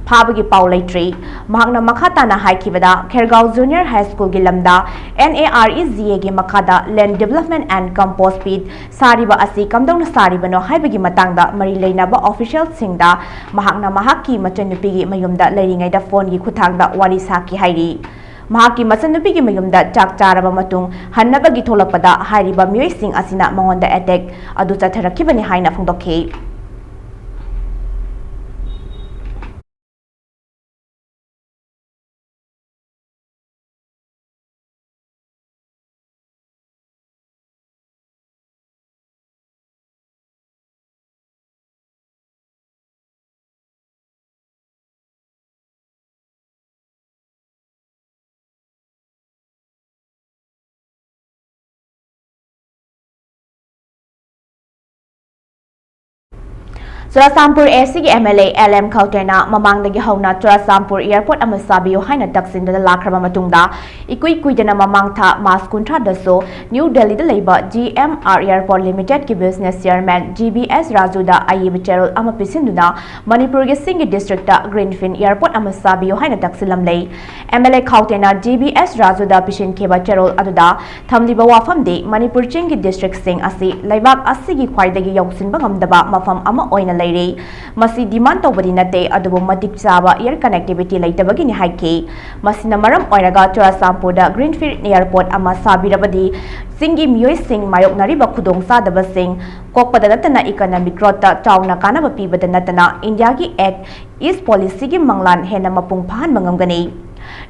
ꯐꯥꯕꯒꯤ ꯄꯥꯎ ꯂꯩꯇ꯭ꯔꯤ꯫ ꯃꯍꯥꯛꯅ ꯃꯈꯥ ꯇꯥꯅ ꯍꯥꯏꯈꯤꯕꯗ, ꯈꯦꯔꯒꯥꯎ ꯖꯨꯅꯤꯌꯔ ꯍꯥꯏ ꯁ꯭ꯀꯨꯜꯒꯤ ꯂꯝꯗ N A R E G ꯑꯦꯒꯤ ꯃꯈꯥꯗ Land Development and Compost Pit ꯁꯥꯔꯤꯕ ꯑꯁꯤ ꯀꯝꯗꯧꯅ ꯁꯥꯔꯤꯕꯅꯣ ꯍꯥꯏꯕꯒꯤ ꯃꯇꯥꯡꯗ ꯃꯔꯤ ꯂꯩꯅꯕ ꯑꯣꯐꯤꯁꯤꯌꯦꯜꯁꯤꯡꯗ ꯃꯍꯥꯛꯅ ꯃꯍꯥꯛꯀꯤ ꯃꯆꯟꯅꯨꯄꯤꯒꯤ ꯃꯌꯨꯝꯗ ꯂꯩꯔꯤꯉꯩꯗ ꯐꯣꯟꯒꯤ ꯈꯨꯠꯊꯥꯡꯗ ꯋꯥꯔꯤ ꯁꯥꯈꯤ ꯍꯥꯏꯔꯤ꯫ ꯃꯍꯥꯛꯀꯤ ꯃꯆꯟꯅꯨꯄꯤꯒꯤ ꯃꯌꯨꯝꯗ ꯆꯥꯛ ꯆꯥꯔꯕ ꯃꯇꯨꯡ ꯍꯟꯅꯕꯒꯤ ꯊꯣꯛꯂꯛꯄꯗ ꯍꯥꯏꯔꯤꯕ ꯃꯤꯑꯣꯏꯁꯤꯡ ꯑꯁꯤꯅ ꯃꯉꯣꯟꯗ ꯑꯦꯇꯦꯛ ꯑꯗꯨ ꯆꯠꯊꯔꯛꯈꯤꯕꯅꯤ ꯍꯥꯏꯅ ꯐꯣꯡꯗꯣꯛꯈꯤ꯫ ꯆꯨꯔꯆꯥꯟꯄꯨꯔ ꯑꯦ ꯁꯤꯒꯤ M L A L M ꯈꯧꯇꯦꯅ ꯃꯃꯥꯡꯗꯒꯤ ꯍꯧꯅ ꯆꯨꯔꯆꯥꯟꯄꯨꯔ ꯑꯦꯌꯔꯄꯣꯔꯠ ꯑꯃ ꯁꯥꯕꯤꯌꯨ ꯍꯥꯏꯅ ꯇꯛꯁꯤꯟꯗꯨꯅ ꯂꯥꯛꯈ꯭ꯔꯕ ꯃꯇꯨꯡꯗ, ꯏꯀꯨꯏ ꯀꯨꯏꯗꯅ ꯃꯃꯥꯡ ꯊꯥ ꯃꯥꯔꯆ ꯀꯨꯟꯊ꯭ꯔꯥꯗꯁꯨ ꯅ꯭ꯌꯨ ꯗꯦꯜꯂꯤꯗ ꯂꯩꯕ ꯖꯤ ꯑꯦꯝ ꯑꯥꯔ ꯑꯦꯌꯔꯄꯣꯔꯠ ꯂꯤꯃꯤꯇꯦꯗꯀꯤ business chairman G B S ꯔꯥꯖꯨꯗ ꯑꯏꯕ ꯆꯦꯔꯣꯜ ꯑꯃ ꯄꯤꯁꯤꯟꯗꯨꯅ ꯃꯅꯤꯄꯨꯔꯒꯤ ꯆꯤꯡꯒꯤ ꯗꯤꯁꯇ꯭ꯔꯤꯛꯇ ꯒ꯭ꯔꯤꯟꯐꯤꯜꯗ ꯑꯦꯌꯔꯄꯣꯔꯠ ꯑꯃ ꯁꯥꯕꯤꯌꯨ ꯍꯥꯏꯅ ꯇꯛꯁꯤꯜꯂꯝꯂꯦ꯫ ꯑꯦꯝ ꯑꯦꯜ ꯑꯦ ꯈꯧꯇꯦꯅ ꯖꯤ ꯕꯤ ꯑꯦꯁ ꯔꯥꯖꯨꯗ ꯄꯤꯁꯤꯟꯈꯤꯕ ꯆꯦꯔꯣꯜ ꯑꯗꯨꯗ ꯊꯝꯂꯤꯕ ꯋꯥꯐꯝꯗꯤ ꯃꯅꯤꯄꯨꯔ ꯆꯤꯡꯒꯤ ꯗꯤꯁꯇ꯭ꯔꯤꯛꯁꯤꯡ ꯑꯁꯤ ꯂꯩꯕꯥꯛ ꯑꯁꯤꯒꯤ ꯈ꯭ꯋꯥꯏꯗꯒꯤ ꯌꯧꯁꯤꯟꯕ ꯉꯝꯗꯕ ꯃꯐꯝ ꯑꯃ ꯑꯣꯏꯅ ꯂꯩꯔꯤ꯫ ꯃꯁꯤ ꯗꯤꯃꯥꯟ ꯇꯧꯕꯗꯤ ꯅꯠꯇꯦ, ꯑꯗꯨꯕꯨ ꯃꯇꯤꯛ ꯆꯥꯕ ꯑꯦꯌꯔ ꯀꯅꯦꯛꯇꯤꯚꯤꯇꯤ ꯂꯩꯇꯕꯒꯤꯅꯤ ꯍꯥꯏꯈꯤ꯫ ꯃꯁꯤꯅ ꯃꯔꯝ ꯑꯣꯏꯔꯒ ꯆꯨꯔꯆꯥꯟꯄꯨꯔꯗ ꯒ꯭ꯔꯤꯟꯐꯤꯜꯗ ꯑꯦꯌꯔꯄꯣꯔꯠ ꯑꯃ ꯁꯥꯕꯤꯔꯕꯗꯤ ꯆꯤꯡꯒꯤ ꯃꯤꯑꯣꯏꯁꯤꯡ ꯃꯥꯌꯣꯛꯅꯔꯤꯕ ꯈꯨꯗꯣꯡꯆꯥꯗꯕꯁꯤꯡ ꯀꯣꯛꯄꯗ ꯅꯠꯇꯅ ꯏꯀꯣꯅꯣꯃꯤꯛ ꯒ꯭ꯔꯣꯠꯇ ꯆꯥꯎꯅ ꯀꯥꯟꯅꯕ ꯄꯤꯕꯗ ꯅꯠꯇꯅ ꯏꯟꯗꯤꯌꯥꯒꯤ ꯑꯦꯛ ꯏꯁ ꯄꯣꯂꯤꯁꯤꯒꯤ ꯃꯪꯂꯥꯟ ꯍꯦꯟꯅ ꯃꯄꯨꯡ ꯐꯥꯍꯟꯕ ꯉꯝꯒꯅꯤ꯫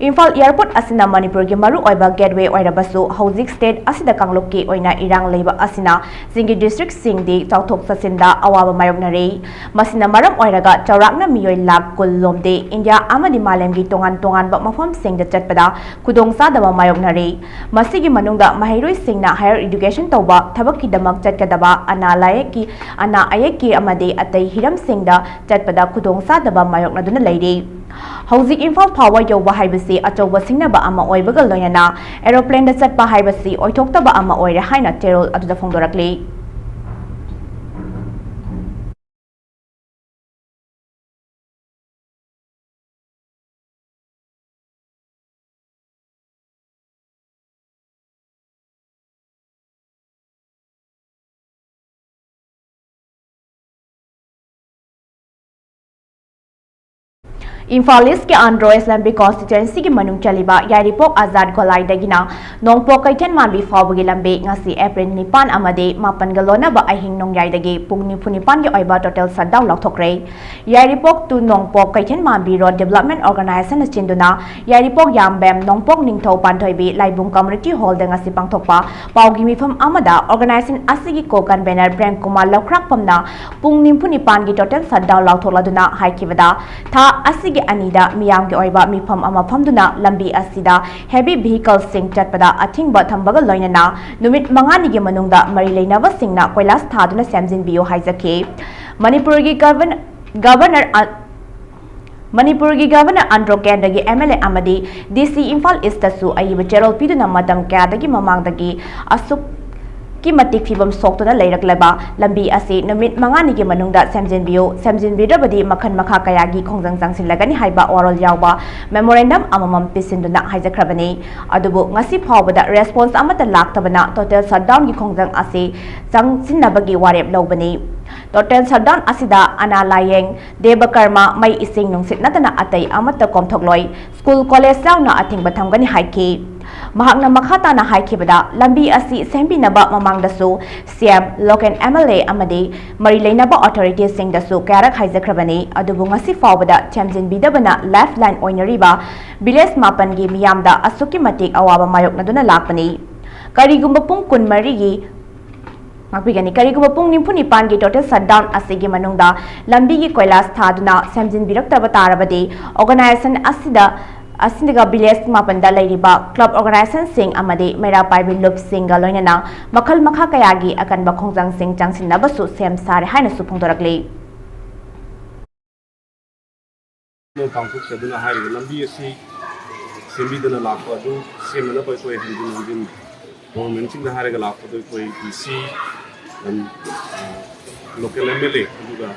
ꯏꯝꯐꯥꯜ ꯑꯦꯌꯔꯄꯣꯔꯠ ꯑꯁꯤꯅ ꯃꯅꯤꯄꯨꯔꯒꯤ ꯃꯔꯨꯑꯣꯏꯕ ꯒꯦꯠꯋꯦ ꯑꯣꯏꯔꯕꯁꯨ, ꯍꯧꯖꯤꯛ ꯁ꯭ꯇꯦꯠ ꯑꯁꯤꯗ ꯀꯥꯡꯂꯨꯞꯀꯤ ꯑꯣꯏꯅ ꯏꯔꯥꯡ ꯂꯩꯕ ꯑꯁꯤꯅ ꯆꯤꯡꯒꯤ ꯗꯤꯁꯇ꯭ꯔꯤꯛꯁꯤꯡꯗꯤ ꯆꯠꯊꯣꯛ ꯆꯠꯁꯤꯟꯗ ꯑꯋꯥꯕ ꯃꯥꯌꯣꯛꯅꯔꯤ꯫ ꯃꯁꯤꯅ ꯃꯔꯝ ꯑꯣꯏꯔꯒ ꯆꯥꯎꯔꯥꯛꯅ ꯃꯤꯑꯣꯏ ꯂꯥꯈ ꯀꯨꯟ ꯂꯣꯝꯗꯤ ꯏꯟꯗꯤꯌꯥ ꯑꯃꯗꯤ ꯃꯥꯂꯦꯝꯒꯤ ꯇꯣꯉꯥꯟ ꯇꯣꯉꯥꯟꯕ ꯃꯐꯝꯁꯤꯡꯗ ꯆꯠꯄꯗ ꯈꯨꯗꯣꯡꯆꯥꯗꯕ ꯃꯥꯌꯣꯛꯅꯔꯤ꯫ ꯃꯁꯤꯒꯤ ꯃꯅꯨꯡꯗ ꯃꯍꯩꯔꯣꯏꯁꯤꯡꯅ ꯍꯥꯌꯔ ꯏꯗꯨꯀꯦꯁꯟ ꯇꯧꯕ, ꯊꯕꯛꯀꯤꯗꯃꯛ ꯆꯠꯀꯗꯕ, ꯑꯅꯥ ꯂꯥꯏꯌꯦꯡꯒꯤ, ꯑꯅꯥ ꯑꯌꯦꯛꯀꯤ ꯑꯃꯗꯤ ꯑꯇꯩ ꯍꯤꯔꯝꯁꯤꯡꯗ ꯆꯠꯄꯗ ꯈꯨꯗꯣꯡꯆꯥꯗꯕ ꯃꯥꯌꯣꯛꯅꯗꯨꯅ ꯂꯩꯔꯤ꯫ ꯍꯧꯖꯤꯛ ꯏꯝꯐꯥꯜ ꯐꯥꯎꯕ ꯌꯧꯕ ꯍꯥꯏꯕꯁꯤ ꯑꯆꯧꯕ ꯁꯤꯡꯅꯕ ꯑꯃ ꯑꯣꯏꯕꯒ ꯂꯣꯏꯅꯅ ꯑꯦꯔꯣꯄ꯭ꯂꯦꯟꯗ ꯆꯠꯄ ꯍꯥꯏꯕꯁꯤ ꯑꯣꯏꯊꯣꯛꯇꯕ ꯑꯃ ꯑꯣꯏꯔꯦ ꯍꯥꯏꯅ ꯆꯦꯔꯣꯜ ꯑꯗꯨꯗ ꯐꯣꯡꯗꯣꯔꯛꯂꯤ꯫ ꯏꯝꯐꯥꯜ ꯏꯁꯀꯤ ꯑꯟꯗ꯭ꯔꯣ ꯑꯦꯁꯦꯝꯕ꯭ꯂꯤ ꯀꯣꯟꯁꯇꯤꯇ꯭ꯋꯦꯟꯁꯤꯒꯤ ꯃꯅꯨꯡ ꯆꯜꯂꯤꯕ ꯌꯥꯏꯔꯤꯄꯣꯛ ꯑꯖꯥꯗ ꯒꯣꯂꯥꯏꯗꯒꯤꯅ ꯅꯣꯡꯄꯣꯛ ꯀꯩꯊꯦꯜ ꯃꯥꯟꯕꯤ ꯐꯥꯎꯕꯒꯤ ꯂꯝꯕꯤ ꯉꯁꯤ ꯑꯦꯄ꯭ꯔꯤꯜ ꯅꯤꯄꯥꯟ ꯑꯃꯗꯤ ꯃꯥꯄꯟꯒ ꯂꯣꯟꯅꯕ ꯑꯍꯤꯡ ꯅꯣꯡꯌꯥꯏꯗꯒꯤ ꯄꯨꯡ ꯅꯤꯐꯨ ꯅꯤꯄꯥꯟꯒꯤ ꯑꯣꯏꯕ ꯇꯣꯇꯦꯜ ꯁꯠꯗꯥꯎꯟ ꯂꯥꯎꯊꯣꯛꯈ꯭ꯔꯦ꯫ ꯌꯥꯏꯔꯤꯄꯣꯛ to ꯅꯣꯡꯄꯣꯛ ꯀꯩꯊꯦꯜ ꯃꯥꯟꯕꯤ ꯔꯣꯗ ꯗꯤꯕ꯭ꯂꯞꯃꯦꯟ ꯑꯣꯔꯒꯅꯥꯏꯖꯦꯁꯟꯅ ꯁꯤꯟꯗꯨꯅ ꯌꯥꯏꯔꯤꯄꯣꯛ ꯌꯥꯝꯕꯦꯝ ꯅꯣꯡꯄꯣꯛ ꯅꯤꯡꯊꯧ ꯄꯥꯟꯊꯣꯏꯕꯤ ꯂꯥꯏꯕꯨꯡ ꯀꯝꯃ꯭ꯌꯨꯅꯤꯇꯤ ꯍꯣꯜꯗ ꯉꯁꯤ ꯄꯥꯡꯊꯣꯛꯄ ꯄꯥꯎꯒꯤ ꯃꯤꯐꯝ ꯑꯃꯗ ꯑꯣꯔꯒꯅꯥꯏꯖꯦꯁꯟ ꯑꯁꯤꯒꯤ ꯀꯣ ꯀꯟꯚꯦꯅꯔ ꯄ꯭ꯔꯦꯝ ꯀꯨꯃꯥꯔ ꯂꯧꯈ꯭ꯔꯥꯛꯄꯝꯅ ꯄꯨꯡ ꯅꯤꯐꯨ ꯅꯤꯄꯥꯟꯒꯤ ꯇꯣꯇꯦꯜ ꯁꯠꯗꯥꯎꯟ ꯂꯥꯎꯊꯣꯛꯂꯗꯨꯅ ꯍꯥꯏꯈꯤꯕꯗ, ꯊꯥ ꯑꯁꯤꯒꯤ ꯑꯅꯤꯗ ꯃꯤꯌꯥꯝꯒꯤ ꯑꯣꯏꯕ ꯃꯤꯐꯝ ꯑꯃ ꯐꯝꯗꯨꯅ ꯂꯝꯕꯤ ꯑꯁꯤꯗ ꯍꯦꯚꯤ ꯚꯤꯍꯤꯀꯜꯁꯤꯡ ꯆꯠꯄꯗ ꯑꯊꯤꯡꯕ ꯊꯝꯕꯒ ꯂꯣꯏꯅꯅ ꯅꯨꯃꯤꯠ ꯃꯉꯥꯅꯤꯒꯤ ꯃꯅꯨꯡꯗ ꯃꯔꯤ ꯂꯩꯅꯕꯁꯤꯡꯅ ꯀꯣꯏꯂꯥꯁ ꯊꯥꯗꯨꯅ ꯁꯦꯝꯖꯤꯟꯕꯤꯌꯨ ꯍꯥꯏꯖꯈꯤ꯫ ꯃꯅꯤꯄꯨꯔꯒꯤ ꯒꯚꯔꯅ- ꯒꯚꯔꯅꯔ ꯑ- ꯃꯅꯤꯄꯨꯔꯒꯤ ꯒꯚꯔꯅꯔ ꯑꯟꯗ꯭ꯔꯣ ꯀꯦꯟꯗ꯭ꯔꯒꯤ ꯑꯦꯝ ꯑꯦꯜ ꯑꯦ ꯑꯃꯗꯤ ꯗꯤ ꯁꯤ ꯏꯝꯐꯥꯜ ꯏꯁꯇꯁꯨ ꯑꯏꯕ ꯆꯦꯔꯣꯜ ꯄꯤꯗꯨꯅ ꯃꯇꯝ ꯀꯌꯥꯗꯒꯤ ꯃꯃꯥꯡꯗꯒꯤ ꯑꯁꯨꯛꯀꯤ ꯃꯇꯤꯛ ꯐꯤꯕꯝ ꯁꯣꯛꯇꯨꯅ ꯂꯩꯔꯛꯂꯕ ꯂꯝꯕꯤ ꯑꯁꯤ ꯅꯨꯃꯤꯠ ꯃꯉꯥꯅꯤꯒꯤ ꯃꯅꯨꯡꯗ ꯁꯦꯝꯖꯤꯟꯕꯤꯌꯨ, ꯁꯦꯝꯖꯤꯟꯕꯤꯗ꯭ꯔꯕꯗꯤ ꯃꯈꯜ ꯃꯈꯥ ꯀꯌꯥꯒꯤ ꯈꯣꯡꯖꯪ ꯆꯪꯁꯤꯜꯂꯒꯅꯤ ꯍꯥꯏꯕ ꯋꯥꯔꯣꯜ ꯌꯥꯎꯕ ꯃꯦꯃꯣꯔꯦꯟꯗꯝ ꯑꯃꯃꯝ ꯄꯤꯁꯤꯟꯗꯨꯅ ꯍꯥꯏꯖꯈ꯭ꯔꯕꯅꯤ꯫ ꯑꯗꯨꯕꯨ ꯉꯁꯤ ꯐꯥꯎꯕꯗ ꯔꯦꯁꯄꯣꯟꯁ ꯑꯃꯠꯇ ꯂꯥꯛꯇꯕꯅ ꯇꯣꯇꯦꯜ ꯁꯠꯗꯥꯎꯟꯒꯤ ꯈꯣꯡꯖꯪ ꯑꯁꯤ ꯆꯪꯁꯤꯟꯅꯕꯒꯤ ꯋꯥꯔꯦꯞ ꯂꯧꯕꯅꯤ꯫ ꯇꯣꯇꯦꯜ ꯁꯠꯗꯥꯎꯟ ꯑꯁꯤꯗ ꯑꯅꯥ ꯂꯥꯌꯦꯡ, ꯗꯦꯕ ꯀꯔꯃ, ꯃꯩ, ꯏꯁꯤꯡ ꯅꯨꯡꯁꯤꯠ ꯅꯠꯇꯅ ꯑꯇꯩ ꯑꯃꯠꯇ ꯀꯣꯝꯊꯣꯛꯂꯣꯏ꯫ ꯁ꯭ꯀꯨꯜ, ꯀꯣꯂꯦꯖ ꯌꯥꯎꯅ ꯑꯊꯤꯡꯕ ꯊꯝꯒꯅꯤ ꯍꯥꯏꯈꯤ꯫ ꯃꯍꯥꯛꯅ ꯃꯈꯥ ꯇꯥꯅ ꯍꯥꯏꯈꯤꯕꯗ, ꯂꯝꯕꯤ ꯑꯁꯤ ꯁꯦꯝꯕꯤꯅꯕ ꯃꯃꯥꯡꯗꯁꯨ ꯁꯤ ꯑꯦꯝ, ꯂꯣꯀꯦꯜ ꯑꯦꯝ ꯑꯦꯜ ꯑꯦ ꯑꯃꯗꯤ ꯃꯔꯤ ꯂꯩꯅꯕ ꯑꯣꯊꯣꯔꯤꯇꯤꯁꯤꯡꯗꯁꯨ ꯀꯌꯥꯔꯛ ꯍꯥꯏꯖꯈ꯭ꯔꯕꯅꯤ꯫ ꯑꯗꯨꯕꯨ ꯉꯁꯤ ꯐꯥꯎꯕꯗ ꯊꯦꯝꯖꯤꯟꯕꯤꯗꯕꯅ ꯂꯥꯏꯐ ꯂꯥꯏꯟ ꯑꯣꯏꯅꯔꯤꯕ ꯚꯤꯂꯦꯖ ꯃꯥꯄꯟꯒꯤ ꯃꯤꯌꯥꯝꯗ ꯑꯁꯨꯛꯀꯤ ꯃꯇꯤꯛ ꯑꯋꯥꯕ ꯃꯥꯌꯣꯛꯅꯗꯨꯅ ꯂꯥꯛꯄꯅꯤ꯫ ꯀꯔꯤꯒꯨꯝꯕ ꯄꯨꯡ ꯀꯨꯟꯃꯔꯤꯒꯤ ꯉꯥꯛꯄꯤꯒꯅꯤ꯫ ꯀꯔꯤꯒꯨꯝꯕ ꯄꯨꯡ ꯅꯤꯐꯨ ꯅꯤꯄꯥꯟꯒꯤ ꯇꯣꯇꯦꯜ ꯁꯠꯗꯥꯎꯟ ꯑꯁꯤꯒꯤ ꯃꯅꯨꯡꯗ ꯂꯝꯕꯤꯒꯤ ꯀꯣꯏꯂꯥꯁ ꯊꯥꯗꯨꯅ ꯁꯦꯝꯖꯤꯟꯕꯤꯔꯛꯇꯕ ꯇꯥꯔꯕꯗꯤ, ꯑꯣꯔꯒꯅꯥꯏꯖꯦꯁꯟ ꯑꯁꯤꯗ, ꯑꯁꯤꯒ ꯚꯤꯂꯦꯖ ꯃꯥꯄꯟꯗ ꯂꯩꯔꯤꯕ ꯀ꯭ꯂꯕ ꯑꯣꯔꯒꯅꯥꯏꯖꯦꯁꯟꯁꯤꯡ ꯑꯃꯗꯤ ꯃꯩꯔꯥ ꯄꯥꯏꯕꯤ ꯂꯨꯞꯁꯤꯡꯒ ꯂꯣꯏꯅꯅ ꯃꯈꯜ ꯃꯈꯥ ꯀꯌꯥꯒꯤ ꯑꯀꯟꯕ ꯈꯣꯡꯖꯪꯁꯤꯡ ꯆꯪꯁꯤꯟꯅꯕꯁꯨ ꯁꯦꯝ ꯁꯥꯔꯦ ꯍꯥꯏꯅꯁꯨ ꯐꯣꯡꯗꯣꯔꯛꯂꯤ꯫ ꯄꯥꯡꯊꯣꯛꯆꯗꯨꯅ ꯍꯥꯏꯔꯤꯕ ꯂꯝꯕꯤ ꯑꯁꯤ ꯁꯦꯝꯕꯤꯗꯅ ꯂꯥꯛꯄ ꯑꯗꯨ ꯁꯦꯝꯅꯅꯕ ꯑꯩꯈꯣꯏ ꯍꯟꯖꯤꯟ ꯍꯟꯖꯤꯟ ꯒꯣꯚꯔꯟꯃꯦꯟꯠꯁꯤꯡꯗ ꯍꯥꯏꯔꯒ ꯂꯥꯛꯄꯗ ꯑꯩꯈꯣꯏ ꯗꯤ ꯁꯤ, ꯂꯝ-, ꯑ, ꯂꯣꯀꯦꯜ ꯑꯦꯝ ꯑꯦꯜ ꯑꯦ ꯑꯗꯨꯒ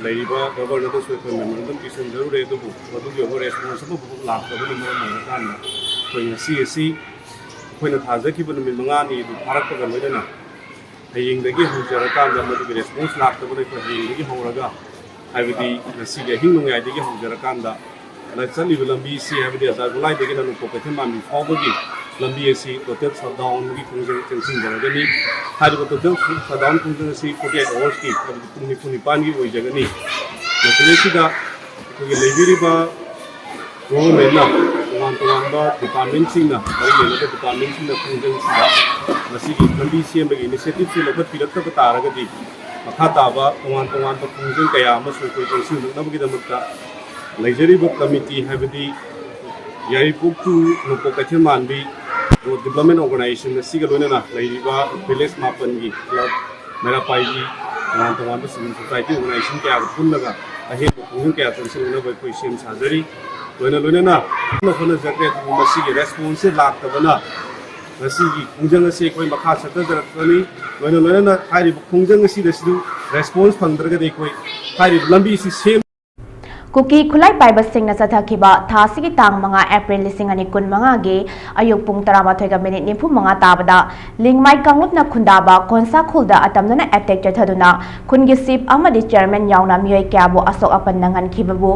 ꯂꯩꯔꯤꯕ ꯒꯚꯔꯅꯔꯗꯁꯨ ꯑꯩꯈꯣꯏ ꯃꯦꯃꯣꯔꯦꯟꯗꯝ ꯄꯤꯁꯤꯟꯖꯔꯨꯔꯦ, ꯑꯗꯨꯕꯨ ꯃꯗꯨꯒꯤ ꯑꯩꯈꯣꯏ ꯔꯦꯁꯄꯣꯟꯁ ꯑꯃꯐꯥꯎ ꯂꯥꯛꯇꯕꯅ ꯃꯔꯝ ꯑꯣꯏꯔꯀꯥꯟꯗ ꯑꯩꯈꯣꯏ ꯉꯁꯤ ꯑꯁꯤ ꯑꯩꯈꯣꯏꯅ ꯊꯥꯖꯈꯤꯕ ꯅꯨꯃꯤꯠ ꯃꯉꯥꯅꯤ ꯑꯗꯨ ꯐꯥꯔꯛꯄꯒ ꯂꯣꯏꯅꯅ ꯍꯌꯦꯡꯗꯒꯤ ꯍꯧꯖꯔꯀꯥꯟꯗ ꯃꯗꯨꯒꯤ ꯔꯦꯁꯄꯣꯟꯁ ꯂꯥꯛꯇꯕꯗ ꯑꯩꯈꯣꯏ ꯍꯌꯦꯡꯗꯒꯤ ꯍꯧꯔꯒ, ꯍꯥꯏꯕꯗꯤ ꯉꯁꯤꯒꯤ ꯑꯍꯤꯡ ꯅꯣꯡꯌꯥꯏꯗꯒꯤ ꯍꯧꯖꯔꯀꯥꯟꯗ, ꯂ-, ꯆꯠꯂꯤꯕ ꯂꯝꯕꯤꯁꯤ, ꯍꯥꯏꯕꯗꯤ ꯑꯖꯥꯔꯒꯣꯂꯥꯏꯗꯒꯤꯅ ꯅꯣꯡꯄꯣꯛ ꯀꯩꯊꯦꯜ ꯃꯥꯟꯕꯤ ꯐꯥꯎꯕꯒꯤ ꯂꯝꯕꯤ ꯑꯁꯤ ꯇꯣꯇꯦꯜ ꯁꯠꯗꯥꯎꯟꯒꯤ ꯈꯣꯡꯖꯪ ꯆꯪꯁꯤꯟꯖꯔꯒꯅꯤ꯫ ꯍꯥꯏꯔꯤꯕ ꯇꯣꯇꯦꯜ ꯁꯠꯗꯥꯎꯟ ꯈꯣꯡꯖꯪ ꯑꯁꯤ ꯐꯣꯔꯇꯤ ꯑꯩꯠ ꯑꯋꯥꯔꯁꯀꯤ, ꯍꯥꯏꯕꯗꯤ ꯄꯨꯡ ꯅꯤꯐꯨ ꯅꯤꯄꯥꯟꯒꯤ ꯑꯣꯏꯖꯒꯅꯤ꯫ ꯃꯁꯤꯗꯩꯁꯤꯗ ꯑꯩꯈꯣꯏꯒꯤ ꯂꯩꯕꯤꯔꯤꯕ ꯒꯣꯚꯔꯟꯃꯦꯟꯠꯅ, ꯇꯣꯉꯥꯟ ꯇꯣꯉꯥꯟꯕ ꯗꯤꯄꯥꯔꯠꯃꯦꯟꯠꯁꯤꯡꯅ, ꯃꯔꯤ ꯂꯩꯅꯕ ꯗꯤꯄꯥꯔꯠꯃꯦꯟꯠꯁꯤꯡꯅ ꯈꯣꯡꯖꯪꯁꯤꯗ ꯃꯁꯤꯒꯤ ꯂꯝꯕꯤ ꯁꯦꯝꯕꯒꯤ ꯏꯅꯤꯁꯤꯌꯦꯇꯤꯚꯁꯤ ꯂꯧꯈꯠꯄꯤꯔꯛꯇꯕ ꯇꯥꯔꯒꯗꯤ, ꯃꯈꯥ ꯇꯥꯕ ꯇꯣꯉꯥꯟ ꯇꯣꯉꯥꯟꯕ ꯈꯣꯡꯖꯪ ꯀꯌꯥ ꯑꯃꯁꯨ ꯑꯩꯈꯣꯏ ꯆꯪꯁꯤꯟꯅꯅꯕꯒꯤꯗꯃꯛꯇ ꯂꯩꯖꯔꯤꯕ ꯀꯃꯤꯇꯤ, ꯍꯥꯏꯕꯗꯤ ꯌꯥꯏꯔꯤꯄꯣꯛ to ꯅꯣꯡꯄꯣꯛ ꯀꯩꯊꯦꯜ ꯃꯥꯟꯕꯤ ꯔꯣꯗ ꯗꯤꯕ꯭ꯂꯞꯃꯦꯟ ꯑꯣꯔꯒꯅꯥꯏꯖꯦꯁꯟ ꯑꯁꯤꯒ ꯂꯣꯏꯅꯅ ꯂꯩꯔꯤꯕ ꯚꯤꯂꯦꯖ ꯃꯥꯄꯟꯒꯤ ꯀ꯭ꯂꯕ, ꯃꯩꯔꯥ ꯄꯥꯏꯕꯤ, ꯇꯣꯉꯥꯟ ꯇꯣꯉꯥꯟꯕ civil society organization ꯀꯌꯥꯒ ꯄꯨꯜꯂꯒ ꯑꯍꯦꯟꯕ ꯈꯣꯡꯖꯪ ꯀꯌꯥ ꯆꯪꯁꯤꯟꯅꯅꯕ ꯑꯩꯈꯣꯏ ꯁꯦꯝ ꯁꯥꯖꯔꯤ꯫ ꯂꯣꯏꯅ ꯂꯣꯏꯅꯅ ꯀꯟꯅ ꯍꯣꯠꯅꯖꯈ꯭ꯔꯦ, ꯑꯗꯨꯕꯨ ꯃꯁꯤꯒꯤ response ꯁꯦ ꯂꯥꯛꯇꯕꯅ ꯉꯁꯤꯒꯤ ꯈꯣꯡꯖꯪ ꯑꯁꯤ ꯑꯩꯈꯣꯏ ꯃꯈꯥ ꯆꯠꯊꯖꯔꯛꯄꯅꯤ꯫ ꯂꯣꯏꯅ ꯂꯣꯏꯅꯅ ꯍꯥꯏꯔꯤꯕ ꯈꯣꯡꯖꯪ ꯑꯁꯤꯗꯁꯨ response ꯐꯪꯗ꯭ꯔꯒꯗꯤ ꯑꯩꯈꯣꯏ ꯍꯥꯏꯔꯤꯕ ꯂꯝꯕꯤ ꯑꯁꯤ ꯁꯦꯝ ꯀꯨꯀꯤ ꯈꯨꯠꯂꯥꯏ ꯄꯥꯏꯕꯁꯤꯡꯅ ꯆꯠꯊꯈꯤꯕ ꯊꯥ ꯑꯁꯤꯒꯤ ꯇꯥꯡ ꯃꯉꯥ ꯑꯦꯄ꯭ꯔꯤꯜ ꯂꯤꯁꯤꯡ ꯑꯅꯤ ꯀꯨꯟ ꯃꯉꯥꯒꯤ ꯑꯌꯨꯛ ꯄꯨꯡ ꯇꯔꯥꯃꯥꯊꯣꯏꯒ ꯃꯤꯅꯤꯠ ꯅꯤꯐꯨ ꯃꯉꯥ ꯇꯥꯕꯗ ꯂꯤꯡꯃꯥꯏ ꯀꯥꯡꯂꯨꯞꯅ ꯈꯨꯟꯗꯥꯕ ꯀꯣꯟꯁꯥ ꯈꯨꯜꯗ ꯑꯇꯝꯅꯅ attack ꯆꯠꯊꯗꯨꯅ ꯈꯨꯟꯒꯤ chief ꯑꯃꯗꯤ chairman ꯌꯥꯎꯅ ꯃꯤꯑꯣꯏ ꯀꯌꯥꯕꯨ ꯑꯁꯣꯛ ꯑꯄꯟ ꯅꯪꯍꯟꯈꯤꯕꯕꯨ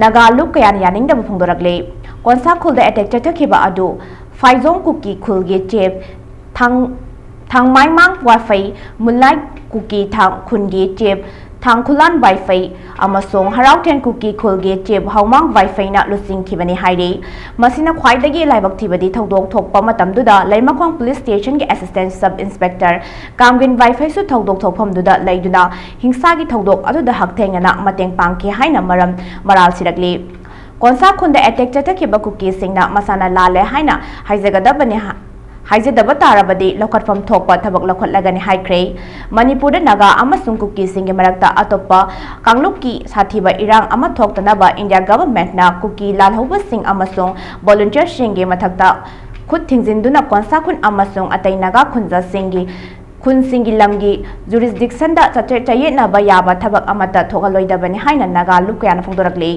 ꯅꯥꯒꯥ ꯂꯨꯞ ꯀꯌꯥꯅ ꯌꯥꯅꯤꯡꯗꯕ ꯐꯣꯡꯗꯣꯔꯛꯂꯤ꯫ ꯀꯣꯟꯁꯥ ꯈꯨꯜꯗ attack ꯆꯠꯊꯈꯤꯕ ꯑꯗꯨ ꯐꯥꯏꯖꯣꯡ ꯀꯨꯀꯤ ꯈꯨꯜꯒꯤ chief ꯊꯥꯡ-, ꯊꯥꯡꯃꯥꯏꯃꯥꯡ ꯋꯥꯏꯐꯩ, ꯃꯨꯟꯂꯥꯏ ꯀꯨꯀꯤ ꯊꯥꯡ-, ꯈꯨꯟꯒꯤ chief ꯊꯥꯡꯈꯨꯂꯥꯟ ꯋꯥꯏꯐꯩ ꯑꯃꯁꯨꯡ ꯍꯔꯥꯎꯊꯦꯟ ꯀꯨꯀꯤ ꯈꯨꯜꯒꯤ chief ꯍꯥꯎꯃꯥꯡ ꯋꯥꯏꯐꯩꯅ ꯂꯨꯆꯤꯡꯈꯤꯕꯅꯤ ꯍꯥꯏꯔꯤ꯫ ꯃꯁꯤꯅ ꯈ꯭ꯋꯥꯏꯗꯒꯤ ꯂꯥꯏꯕꯛ ꯊꯤꯕꯗꯤ ꯊꯧꯗꯣꯛ ꯊꯣꯛꯄ ꯃꯇꯝꯗꯨꯗ ꯂꯩꯃꯈꯣꯡ police station ꯒꯤ assistant sub inspector ꯀꯥꯝꯒꯤꯟ ꯋꯥꯏꯐꯩꯁꯨ ꯊꯧꯗꯣꯛ ꯊꯣꯛꯐꯝꯗꯨꯗ ꯂꯩꯗꯨꯅ ꯍꯤꯡꯁꯥꯒꯤ ꯊꯧꯗꯣꯛ ꯑꯗꯨꯗ ꯍꯛꯊꯦꯡꯅꯅ ꯃꯇꯦꯡ ꯄꯥꯡꯈꯤ ꯍꯥꯏꯅ ꯃꯔꯝ ꯃꯔꯥꯜ ꯁꯤꯔꯛꯂꯤ꯫ ꯀꯣꯟꯁꯥ ꯈꯨꯟꯗ attack ꯆꯠꯊꯈꯤꯕ ꯀꯨꯀꯤꯁꯤꯡꯅ ꯃꯁꯥꯅ ꯂꯥꯜꯂꯦ ꯍꯥꯏꯅ ꯍꯥꯏꯖꯒꯗꯕꯅꯤ ꯍꯥ-, ꯍꯥꯏꯖꯗꯕ ꯇꯥꯔꯕꯗꯤ ꯂꯧꯈꯠꯐꯝ ꯊꯣꯛꯄ ꯊꯕꯛ ꯂꯧꯈꯠꯂꯒꯅꯤ ꯍꯥꯏꯈ꯭ꯔꯦ꯫ ꯃꯅꯤꯄꯨꯔꯗ ꯅꯥꯒꯥ ꯑꯃꯁꯨꯡ ꯀꯨꯀꯤꯁꯤꯡꯒꯤ ꯃꯔꯛꯇ ꯑꯇꯣꯞꯄ ꯀꯥꯡꯂꯨꯞꯀꯤ ꯁꯥꯊꯤꯕ ꯏꯔꯥꯡ ꯑꯃ ꯊꯣꯛꯇꯅꯕ India government ꯅ ꯀꯨꯀꯤ ꯂꯥꯜꯍꯧꯕꯁꯤꯡ ꯑꯃꯁꯨꯡ volunteer ꯁꯤꯡꯒꯤ ꯃꯊꯛꯇ ꯈꯨꯠ ꯊꯤꯡꯖꯤꯟꯗꯨꯅ ꯀꯣꯟꯁꯥ ꯈꯨꯟ ꯑꯃꯁꯨꯡ ꯑꯇꯩ ꯅꯥꯒꯥ ꯈꯨꯟꯖꯥꯁꯤꯡꯒꯤ ꯈꯨꯟꯁꯤꯡꯒꯤ ꯂꯝꯒꯤ jurisdiction ꯗ ꯆꯠꯆ-, ꯆꯌꯦꯠꯅꯕ ꯌꯥꯕ ꯊꯕꯛ ꯑꯃꯠꯇ ꯊꯣꯛꯍꯜꯂꯣꯏꯗꯕꯅꯤ ꯍꯥꯏꯅ ꯅꯥꯒꯥ ꯂꯨꯞ ꯀꯌꯥꯅ ꯐꯣꯡꯗꯣꯔꯛꯂꯤ꯫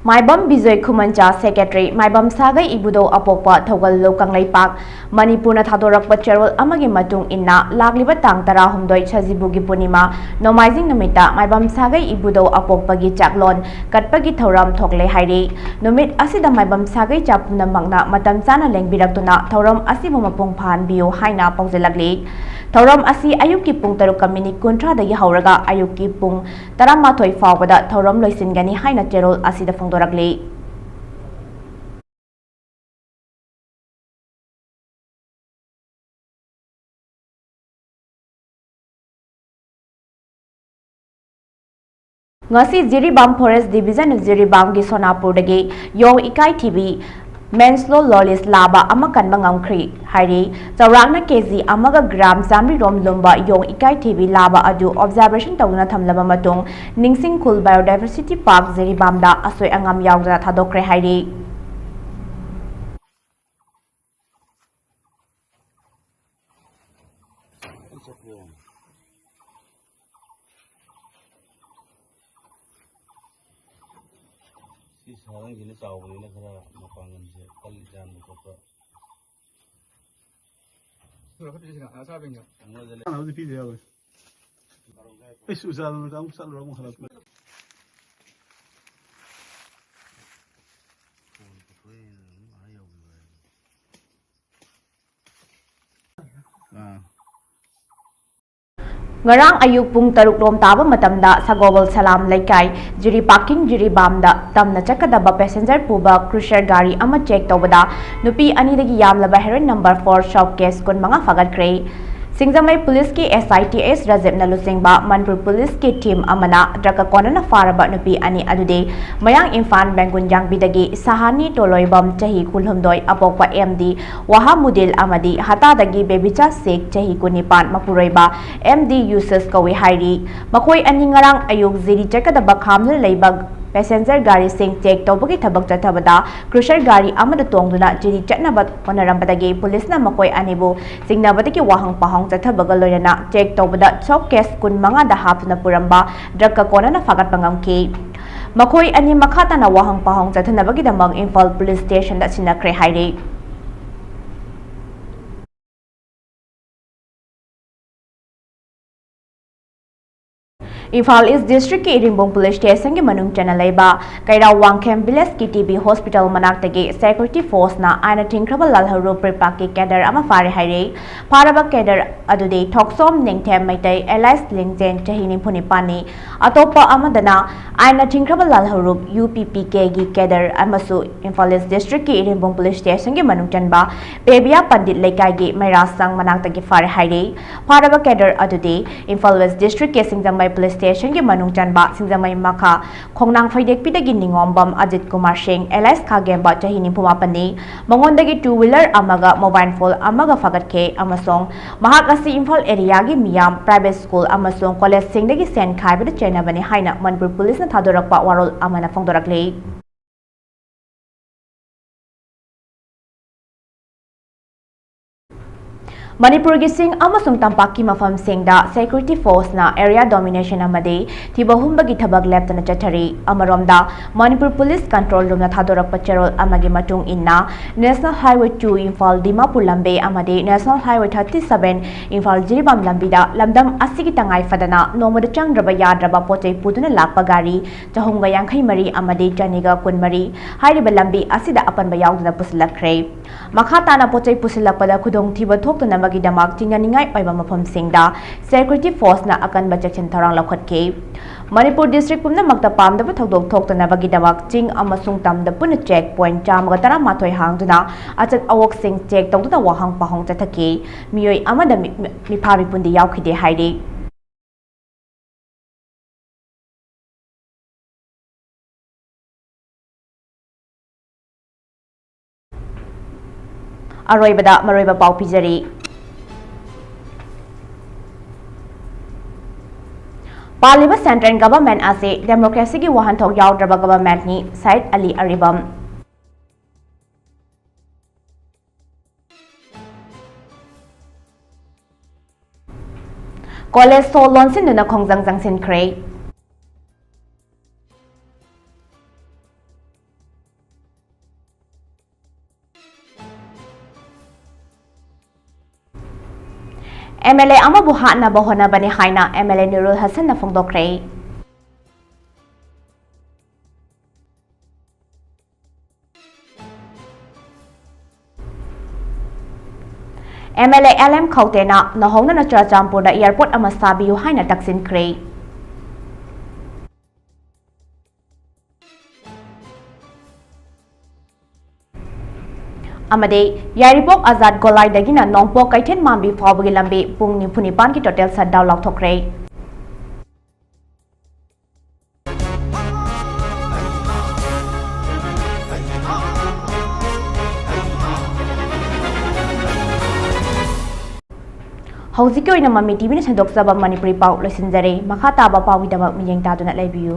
ꯃꯥꯏꯕꯝ ꯕꯤꯖꯣꯏ ꯈꯨꯃꯟꯆꯥ, ꯁꯦꯀ꯭ꯔꯦꯇꯔꯤ, ꯃꯥꯏꯕꯝ ꯁꯥꯒꯩ ꯏꯕꯨꯙꯧ ꯑꯄꯣꯛꯄ ꯊꯧꯒꯜꯂꯨ ꯀꯪꯂꯩꯄꯥꯛ꯫ ꯃꯅꯤꯄꯨꯔꯅ ꯊꯥꯗꯣꯔꯛꯄ ꯆꯦꯔꯣꯜ ꯑꯃꯒꯤ ꯃꯇꯨꯡ ꯏꯟꯅ, ꯂꯥꯛꯂꯤꯕ ꯇꯥꯡ ꯇꯔꯥꯍꯨꯝꯗꯣꯏ ꯁꯖꯤꯕꯨꯒꯤ ꯄꯨꯔꯅꯤꯃꯥ, ꯅꯣꯡꯃꯥꯏꯖꯤꯡ ꯅꯨꯃꯤꯠꯇ ꯃꯥꯏꯕꯝ ꯁꯥꯒꯩ ꯏꯕꯨꯙꯧ ꯑꯄꯣꯛꯄꯒꯤ ꯆꯥꯛꯂꯣꯟ ꯀꯠꯄꯒꯤ ꯊꯧꯔꯝ ꯊꯣꯛꯂꯦ ꯍꯥꯏꯔꯤ꯫ ꯅꯨꯃꯤꯠ ꯑꯁꯤꯗ ꯃꯥꯏꯕꯝ ꯁꯥꯒꯩ ꯆꯥ ꯄꯨꯝꯅꯃꯛꯅ ꯃꯇꯝ ꯆꯥꯅ ꯂꯦꯡꯕꯤꯔꯛꯇꯨꯅ ꯊꯧꯔꯝ ꯑꯁꯤꯕꯨ ꯃꯄꯨꯡ ꯐꯥꯍꯟꯕꯤꯌꯨ ꯍꯥꯏꯅ ꯄꯥꯎꯖꯦꯜꯂꯛꯂꯤ꯫ ꯊꯧꯔꯝ ꯑꯁꯤ ꯑꯌꯨꯛꯀꯤ ꯄꯨꯡ ꯇꯔꯨꯛꯀ ꯃꯤꯅꯤꯠ ꯀꯨꯟꯊ꯭ꯔꯥꯗꯒꯤ ꯍꯧꯔꯒ ꯑꯌꯨꯛꯀꯤ ꯄꯨꯡ ꯇꯔꯥꯃꯥꯊꯣꯏ ꯐꯥꯎꯕꯗ ꯊꯧꯔꯝ ꯂꯣꯏꯁꯤꯟꯒꯅꯤ ꯍꯥꯏꯅ ꯆꯦꯔꯣꯜ ꯑꯁꯤꯗ ꯐꯣꯡꯗꯣꯔꯛꯂꯤ꯫ ꯉꯁꯤ ꯖꯤꯔꯤꯕꯥꯝ ꯐꯣꯔꯦꯁ ꯗꯤꯕꯤꯖꯟ ꯖꯤꯔꯤꯕꯥꯝꯒꯤ ꯁꯣꯅꯥꯄꯨꯔꯗꯒꯤ ꯌꯣꯡ ꯏꯀꯥꯏꯊꯤꯕꯤ, ꯃꯦꯟꯁꯂꯣ ꯂꯣꯂꯤꯁ, ꯂꯥꯕ ꯑꯃ ꯀꯟꯕ ꯉꯝꯈ꯭ꯔꯤ ꯍꯥꯏꯔꯤ꯫ ꯆꯥꯎꯔꯥꯛꯅ ꯀꯦ ꯖꯤ ꯑꯃꯒ ꯒ꯭ꯔꯥꯝ ꯆꯥꯃꯔꯤ ꯔꯣꯝ ꯂꯨꯝꯕ ꯌꯣꯡ ꯏꯀꯥꯏꯊꯤꯕꯤ ꯂꯥꯕ ꯑꯗꯨ ꯑꯣꯕꯖꯥꯔꯕꯦꯁꯟ ꯇꯧꯗꯨꯅ ꯊꯝꯂꯕ ꯃꯇꯨꯡ, ꯅꯤꯡꯁꯤꯡ ꯈꯨꯜ ꯕꯥꯏꯑꯣꯗꯥꯏꯚꯔꯁꯤꯇꯤ ꯄꯥꯔꯛ ꯖꯤꯔꯤꯕꯥꯝꯗ ꯑꯁꯣꯏ ꯑꯉꯥꯝ ꯌꯥꯎꯗꯅ ꯊꯥꯗꯣꯛꯈ꯭ꯔꯦ ꯍꯥꯏꯔꯤ꯫ ꯁꯤ ꯁꯥꯔꯪꯁꯤꯅ ꯆꯥꯎꯕꯅꯤꯅ ꯈꯔ ꯃꯄꯥꯡꯒꯜꯁꯦ ꯀꯜꯂꯤ, ꯌꯥꯟꯕ ꯈꯣꯠꯄ꯫ ꯁꯥꯟꯅꯕꯗꯤ ꯄꯤꯗ ꯌꯥꯔꯣꯏ꯫ ꯑꯩꯁ, ꯎꯖꯥꯂꯥꯅ ꯑꯃꯨꯛ ꯆꯠꯂꯨꯔ ꯑꯃꯨꯛ ꯍꯜꯂꯛꯄ꯫ ꯑꯥ꯫ ꯉꯔꯥꯡ ꯑꯌꯨꯛ ꯄꯨꯡ ꯇꯔꯨꯛ ꯂꯣꯝ ꯇꯥꯕ ꯃꯇꯝꯗ ꯁꯒꯣꯕꯜ ꯁꯂꯥꯝ ꯂꯩꯀꯥꯏ, ꯖꯤꯔꯤ ꯄꯥꯔꯀꯤꯡ ꯖꯤꯔꯤꯕꯥꯝꯗ ꯇꯝꯅ ꯆꯠꯀꯗꯕ ꯄꯦꯁꯦꯟꯖꯔ ꯄꯨꯕ ꯀ꯭ꯔꯨꯁꯔ ꯒꯥꯔꯤ ꯑꯃ ꯆꯦꯛ ꯇꯧꯕꯗ ꯅꯨꯄꯤ ꯑꯅꯤꯗꯒꯤ ꯌꯥꯝꯂꯕ heroin number four soap case ꯀꯨꯟꯃꯉꯥ ꯐꯥꯒꯠꯈ꯭ꯔꯦ꯫ ꯁꯤꯡꯖꯃꯩ ꯄꯨꯂꯤꯁꯀꯤ ꯑꯦꯁ ꯑꯥꯏ ꯇꯤ ꯑꯦꯁ ꯔꯥꯖꯤꯞꯅ ꯂꯨꯆꯤꯡꯕ ꯃꯅꯤꯄꯨꯔ ꯄꯨꯂꯤꯁꯀꯤ ꯇꯤꯝ ꯑꯃꯅ ꯗ꯭ꯔꯒ ꯀꯣꯟꯅꯅ ꯐꯥꯔꯕ ꯅꯨꯄꯤ ꯑꯅꯤ ꯑꯗꯨꯗꯤ ꯃꯌꯥꯡ ꯏꯝꯐꯥꯜ ꯕꯦꯡꯒꯨꯟ ꯌꯥꯡꯕꯤꯗꯒꯤ ꯁꯍꯥꯅꯤ ꯇꯣꯂꯣꯏꯕꯝ, ꯆꯍꯤ ꯀꯨꯟꯍꯨꯝꯗꯣꯏ, ꯑꯄꯣꯛꯄ ꯑꯦꯝ ꯗꯤ ꯋꯥꯍꯥꯃꯨꯗꯤꯜ ꯑꯃꯗꯤ ꯍꯇꯥꯗꯒꯤ ꯕꯦꯕꯤꯆꯥ ꯁꯦꯈ, ꯆꯍꯤ ꯀꯨꯟꯅꯤꯄꯥꯟ, ꯃꯄꯨꯔꯣꯏꯕ ꯑꯦꯝ ꯗꯤ ꯌꯨꯁꯨꯁ ꯀꯧꯏ ꯍꯥꯏꯔꯤ꯫ ꯃꯈꯣꯏ ꯑꯅꯤ ꯉꯔꯥꯡ ꯑꯌꯨꯛ ꯖꯤꯔꯤ ꯆꯠꯀꯗꯕ ꯈꯥꯝꯗꯨꯅ ꯂꯩꯕ ꯄꯦꯁꯦꯟꯖꯔ ꯒꯥꯔꯤꯁꯤꯡ ꯆꯦꯛ ꯇꯧꯕꯒꯤ ꯊꯕꯛ ꯆꯠꯊꯕꯗ ꯀ꯭ꯔꯨꯁꯔ ꯒꯥꯔꯤ ꯑꯃꯗ ꯇꯣꯡꯗꯨꯅ ꯖꯤꯔꯤ ꯆꯠꯅꯕ ꯍꯣꯠꯅꯔꯝꯕꯗꯒꯤ ꯄꯨꯂꯤꯁꯅ ꯃꯈꯣꯏ ꯑꯅꯤꯕꯨ ꯆꯤꯡꯅꯕꯗꯒꯤ ꯋꯥꯍꯪ ꯄꯥꯎꯍꯪ ꯆꯠꯊꯕꯒ ꯂꯣꯏꯅꯅ ꯆꯦꯛ ꯇꯧꯕꯗ ꯁꯣꯞ ꯀꯦꯁ ꯀꯨꯟꯃꯉꯥꯗ ꯍꯥꯞꯇꯨꯅ ꯄꯨꯔꯝꯕ ꯗ꯭ꯔꯒ ꯀꯣꯟꯅꯅ ꯐꯥꯒꯠꯄ ꯉꯝꯈꯤ꯫ ꯃꯈꯣꯏ ꯑꯅꯤ ꯃꯈꯥ ꯇꯥꯅ ꯋꯥꯍꯪ ꯄꯥꯎꯍꯪ ꯆꯠꯊꯅꯕꯒꯤꯗꯃꯛ ꯏꯝꯐꯥꯜ ꯄꯨꯂꯤꯁ ꯁ꯭ꯇꯦꯁꯟꯗ ꯁꯤꯟꯅꯈ꯭ꯔꯦ ꯍꯥꯏꯔꯤ꯫ ꯏꯝꯐꯥꯜ ꯏꯁ ꯗꯤꯁꯇ꯭ꯔꯤꯛꯀꯤ ꯏꯔꯤꯡꯕꯣꯡ ꯄꯨꯂꯤꯁ ꯁ꯭ꯇꯦꯁꯟꯒꯤ ꯃꯅꯨꯡ ꯆꯟꯅ ꯂꯩꯕ ꯀꯩꯔꯥꯎ ꯋꯥꯡꯈꯦꯝ ꯚꯤꯂꯦꯖꯀꯤ ꯇꯤ ꯕꯤ ꯍꯣꯁꯄꯤꯇꯥꯜ ꯃꯅꯥꯛꯇꯒꯤ ꯁꯦꯀ꯭ꯌꯨꯔꯤꯇꯤ ꯐꯣꯔꯁꯅ ꯑꯥꯏꯟꯅ ꯊꯤꯡꯈ꯭ꯔꯕ ꯂꯥꯜꯍꯧꯔꯨꯞ ꯄ꯭ꯔꯤꯄꯥꯛꯀꯤ ꯀꯦꯗꯔ ꯑꯃ ꯐꯥꯔꯦ ꯍꯥꯏꯔꯤ꯫ ꯐꯥꯔꯕ ꯀꯦꯗꯔ ꯑꯗꯨꯗꯤ ꯊꯣꯛꯁꯣꯝ ꯅꯤꯡꯊꯦꯝ ꯃꯩꯇꯩ ꯑꯦꯂꯥꯏꯁ ꯂꯤꯡꯖꯦꯟ, ꯆꯍꯤ ꯅꯤꯐꯨ ꯅꯤꯄꯥꯟꯅꯤ꯫ ꯑꯇꯣꯞꯄ ꯑꯃꯗꯅ ꯑꯥꯏꯟꯅ ꯊꯤꯡꯈ꯭ꯔꯕ ꯂꯥꯜꯍꯧꯔꯨꯞ ꯌꯨ ꯄꯤ ꯄꯤ ꯀꯦꯒꯤ ꯀꯦꯗꯔ ꯑꯃꯁꯨ ꯏꯝꯐꯥꯜ ꯏꯁ ꯗꯤꯁꯇ꯭ꯔꯤꯛꯀꯤ ꯏꯔꯤꯡꯕꯣꯡ ꯄꯨꯂꯤꯁ ꯁ꯭ꯇꯦꯁꯟꯒꯤ ꯃꯅꯨꯡ ꯆꯟꯕ ꯄꯦꯕꯤꯌꯥ ꯄꯟꯗꯤꯠ ꯂꯩꯀꯥꯏꯒꯤ ꯃꯩꯔꯥꯁꯪ ꯃꯅꯥꯛꯇꯒꯤ ꯐꯥꯔꯦ ꯍꯥꯏꯔꯤ꯫ ꯐꯥꯔꯕ ꯀꯦꯗꯔ ꯑꯗꯨꯗꯤ ꯏꯝꯐꯥꯜ ꯋꯦꯁ ꯗꯤꯁꯇ꯭ꯔꯤꯛꯀꯤ ꯁꯤꯡꯖꯃꯩ ꯄꯨꯂꯤꯁ ꯁ꯭ꯇꯦꯁꯟꯒꯤ ꯃꯅꯨꯡ ꯆꯟꯕ ꯁꯤꯡꯖꯃꯩ ꯃꯈꯥ ꯈꯣꯡꯅꯥꯡ ꯐꯩꯗꯦꯛꯄꯤꯗꯒꯤ ꯅꯤꯉꯣꯝꯕꯝ ꯑꯖꯤꯠ ꯀꯨꯃꯥꯔ ꯁꯤꯡ ꯑꯦꯂꯥꯏꯁ ꯈꯥꯒꯦꯝꯕ, ꯆꯍꯤ ꯅꯤꯐꯨ ꯃꯥꯄꯟꯅꯤ꯫ ꯃꯉꯣꯟꯗꯒꯤ ꯇꯨ ꯋꯤꯂꯔ ꯑꯃꯒ ꯃꯣꯕꯥꯏꯜ ꯐꯣꯟ ꯑꯃꯒ ꯐꯥꯒꯠꯈꯤ ꯑꯃꯁꯨꯡ ꯃꯍꯥꯛ ꯑꯁꯤ ꯏꯝꯐꯥꯜ ꯑꯦꯔꯤꯌꯥꯒꯤ ꯃꯤꯌꯥꯝ, ꯄ꯭ꯔꯥꯏꯚꯦꯠ ꯁ꯭ꯀꯨꯜ ꯑꯃꯁꯨꯡ ꯀꯣꯂꯦꯖꯁꯤꯡꯗꯒꯤ ꯁꯦꯟ ꯈꯥꯏꯕꯗ ꯆꯦꯟꯅꯕꯅꯤ ꯍꯥꯏꯅ ꯃꯅꯤꯄꯨꯔ ꯄꯨꯂꯤꯁꯅ ꯊꯥꯗꯣꯔꯛꯄ ꯋꯥꯔꯣꯜ ꯑꯃꯅ ꯐꯣꯡꯗꯣꯔꯛꯂꯤ꯫ ꯃꯅꯤꯄꯨꯔꯒꯤ ꯆꯤꯡ ꯑꯃꯁꯨꯡ ꯇꯝꯄꯥꯛꯀꯤ ꯃꯐꯝꯁꯤꯡꯗ ꯁꯦꯀ꯭ꯌꯨꯔꯤꯇꯤ ꯐꯣꯔꯁꯅ ꯑꯦꯔꯤꯌꯥ ꯗꯣꯃꯤꯅꯦꯁꯟ ꯑꯃꯗꯤ ꯊꯤꯕ ꯍꯨꯝꯕꯒꯤ ꯊꯕꯛ ꯂꯦꯞꯇꯅ ꯆꯠꯊꯔꯤ꯫ ꯑꯃꯔꯣꯝꯗ, ꯃꯅꯤꯄꯨꯔ ꯄꯨꯂꯤꯁ ꯀꯟꯇ꯭ꯔꯣꯜ ꯔꯨꯝꯅ ꯊꯥꯗꯣꯔꯛꯄ ꯆꯦꯔꯣꯜ ꯑꯃꯒꯤ ꯃꯇꯨꯡ ꯏꯟꯅ, national highway two Imphal Dimapur ꯂꯝꯕꯤ ꯑꯃꯗꯤ national highway thirty seven Imphal Jiribam ꯂꯝꯕꯤꯗ ꯂꯝꯗꯝ ꯑꯁꯤꯒꯤ ꯇꯉꯥꯏ ꯐꯗꯅ ꯅꯣꯡꯃꯗ ꯆꯪꯗ꯭ꯔꯕ ꯌꯥꯗ꯭ꯔꯕ ꯄꯣꯠ ꯆꯩ ꯄꯨꯗꯨꯅ ꯂꯥꯛꯄ ꯒꯥꯔꯤ ꯆꯍꯨꯝꯒ ꯌꯥꯡꯈꯩ ꯃꯔꯤ ꯑꯃꯗꯤ ꯆꯅꯤꯒ ꯀꯨꯟ ꯃꯔꯤ ꯍꯥꯏꯔꯤꯕ ꯂꯝꯕꯤ ꯑꯁꯤꯗ ꯑꯄꯟꯕ ꯌꯥꯎꯗꯅ ꯄꯨꯁꯤꯜꯂꯛꯈ꯭ꯔꯦ꯫ ꯃꯈꯥ ꯇꯥꯅ ꯄꯣꯠ ꯆꯩ ꯄꯨꯁꯤꯜꯂꯛꯄꯗ ꯈꯨꯗꯣꯡꯊꯤꯕ ꯊꯣꯛꯇꯅꯕꯒꯤꯗꯃꯛ ꯆꯤꯡꯅꯅꯤꯡꯉꯥꯏ ꯑꯣꯏꯕ ꯃꯐꯝꯁꯤꯡꯗ ꯁꯦꯀ꯭ꯌꯨꯔꯤꯇꯤ ꯐꯣꯔꯁꯅ ꯑꯀꯟꯕ ꯆꯦꯛꯁꯤꯟ ꯊꯧꯔꯥꯡ ꯂꯧꯈꯠꯈꯤ꯫ ꯃꯅꯤꯄꯨꯔ ꯗꯤꯁꯇ꯭ꯔꯤꯛ ꯄꯨꯝꯅꯃꯛꯇ ꯄꯥꯝꯗꯕ ꯊꯧꯗꯣꯛ ꯊꯣꯛꯇꯅꯕꯒꯤꯗꯃꯛ ꯆꯤꯡ ꯑꯃꯁꯨꯡ ꯇꯝꯗ ꯄꯨꯟꯅ ꯆꯦꯛ ꯄꯣꯏꯟꯠ ꯆꯥꯝꯃꯒ ꯇꯔꯥꯃꯥꯊꯣꯏ ꯍꯥꯡꯗꯨꯅ ꯑꯆꯠ ꯑꯋꯣꯛꯁꯤꯡ ꯆꯦꯛ ꯇꯧꯗꯨꯅ ꯋꯥꯍꯪ ꯄꯥꯎꯍꯪ ꯆꯠꯊꯈꯤ꯫ ꯃꯤꯑꯣꯏ ꯑꯃꯗ ꯃꯤ-, ꯃꯤ-, ꯃꯤꯐꯥ ꯃꯤꯄꯨꯟꯗꯤ ꯌꯥꯎꯈꯤꯗꯦ ꯍꯥꯏꯔꯤ꯫ ꯑꯔꯣꯏꯕꯗ ꯃꯔꯨꯑꯣꯏꯕ ꯄꯥꯎ ꯄꯤꯖꯔꯤ꯫ ꯄꯥꯜꯂꯤꯕ ꯁꯦꯟꯇ꯭ꯔꯦꯜ ꯒꯚꯔꯟꯃꯦꯟꯠ ꯑꯁꯤ ꯗꯦꯃꯣꯀ꯭ꯔꯦꯁꯤꯒꯤ ꯋꯥꯍꯟꯊꯣꯛ ꯌꯥꯎꯗ꯭ꯔꯕ ꯒꯚꯔꯟꯃꯦꯟꯠꯅꯤ, ꯁꯍꯤꯗ ꯑꯂꯤ ꯑꯔꯤꯕꯝ꯫ ꯀꯣꯂꯦꯖ ꯊꯣꯡ ꯂꯣꯟꯁꯤꯟꯗꯨꯅ ꯈꯣꯡꯖꯪ ꯆꯪꯁꯤꯟꯈ꯭ꯔꯦ꯫ ꯑꯦꯝ ꯑꯦꯜ ꯑꯦ ꯑꯃꯕꯨ ꯍꯥꯠꯅꯕ ꯍꯣꯠꯅꯕꯅꯤ ꯍꯥꯏꯅ ꯑꯦꯝ ꯑꯦꯜ ꯑꯦ ꯅꯨꯔꯨꯜ ꯍꯁꯟꯅ ꯐꯣꯡꯗꯣꯛꯈ꯭ꯔꯦ꯫ M L A L M ꯈꯧꯇꯦꯅ ꯅꯧꯍꯧꯅꯅ ꯆꯨꯔꯆꯥꯟꯄꯨꯔꯗ ꯑꯦꯌꯔꯄꯣꯔꯠ ꯑꯃ ꯁꯥꯕꯤꯌꯨ ꯍꯥꯏꯅ ꯇꯛꯁꯤꯟꯈ꯭ꯔꯦ꯫ ꯑꯃꯗꯤ ꯌꯥꯏꯔꯤꯄꯣꯛ ꯑꯖꯥꯗ ꯒꯣꯂꯥꯏꯗꯒꯤꯅ ꯅꯣꯡꯄꯣꯛ ꯀꯩꯊꯦꯜ ꯃꯥꯟꯕꯤ ꯐꯥꯎꯕꯒꯤ ꯂꯝꯕꯤ ꯄꯨꯡ ꯅꯤꯐꯨ ꯅꯤꯄꯥꯟꯒꯤ total shutdown ꯂꯥꯎꯊꯣꯛꯈ꯭ꯔꯦ꯫ ꯍꯧꯖꯤꯛꯀꯤ ꯑꯣꯏꯅ ꯃꯃꯤ ꯇꯤꯚꯤꯅ ꯁꯟꯗꯣꯛꯆꯕ ꯃꯅꯤꯄꯨꯔꯤ ꯄꯥꯎ ꯂꯣꯏꯁꯤꯟꯖꯔꯦ꯫ ꯃꯈꯥ ꯇꯥꯕ ꯄꯥꯎꯒꯤꯗꯃꯛ ꯃꯤꯠꯌꯦꯡ ꯇꯥꯗꯨꯅ ꯂꯩꯕꯤꯌꯨ꯫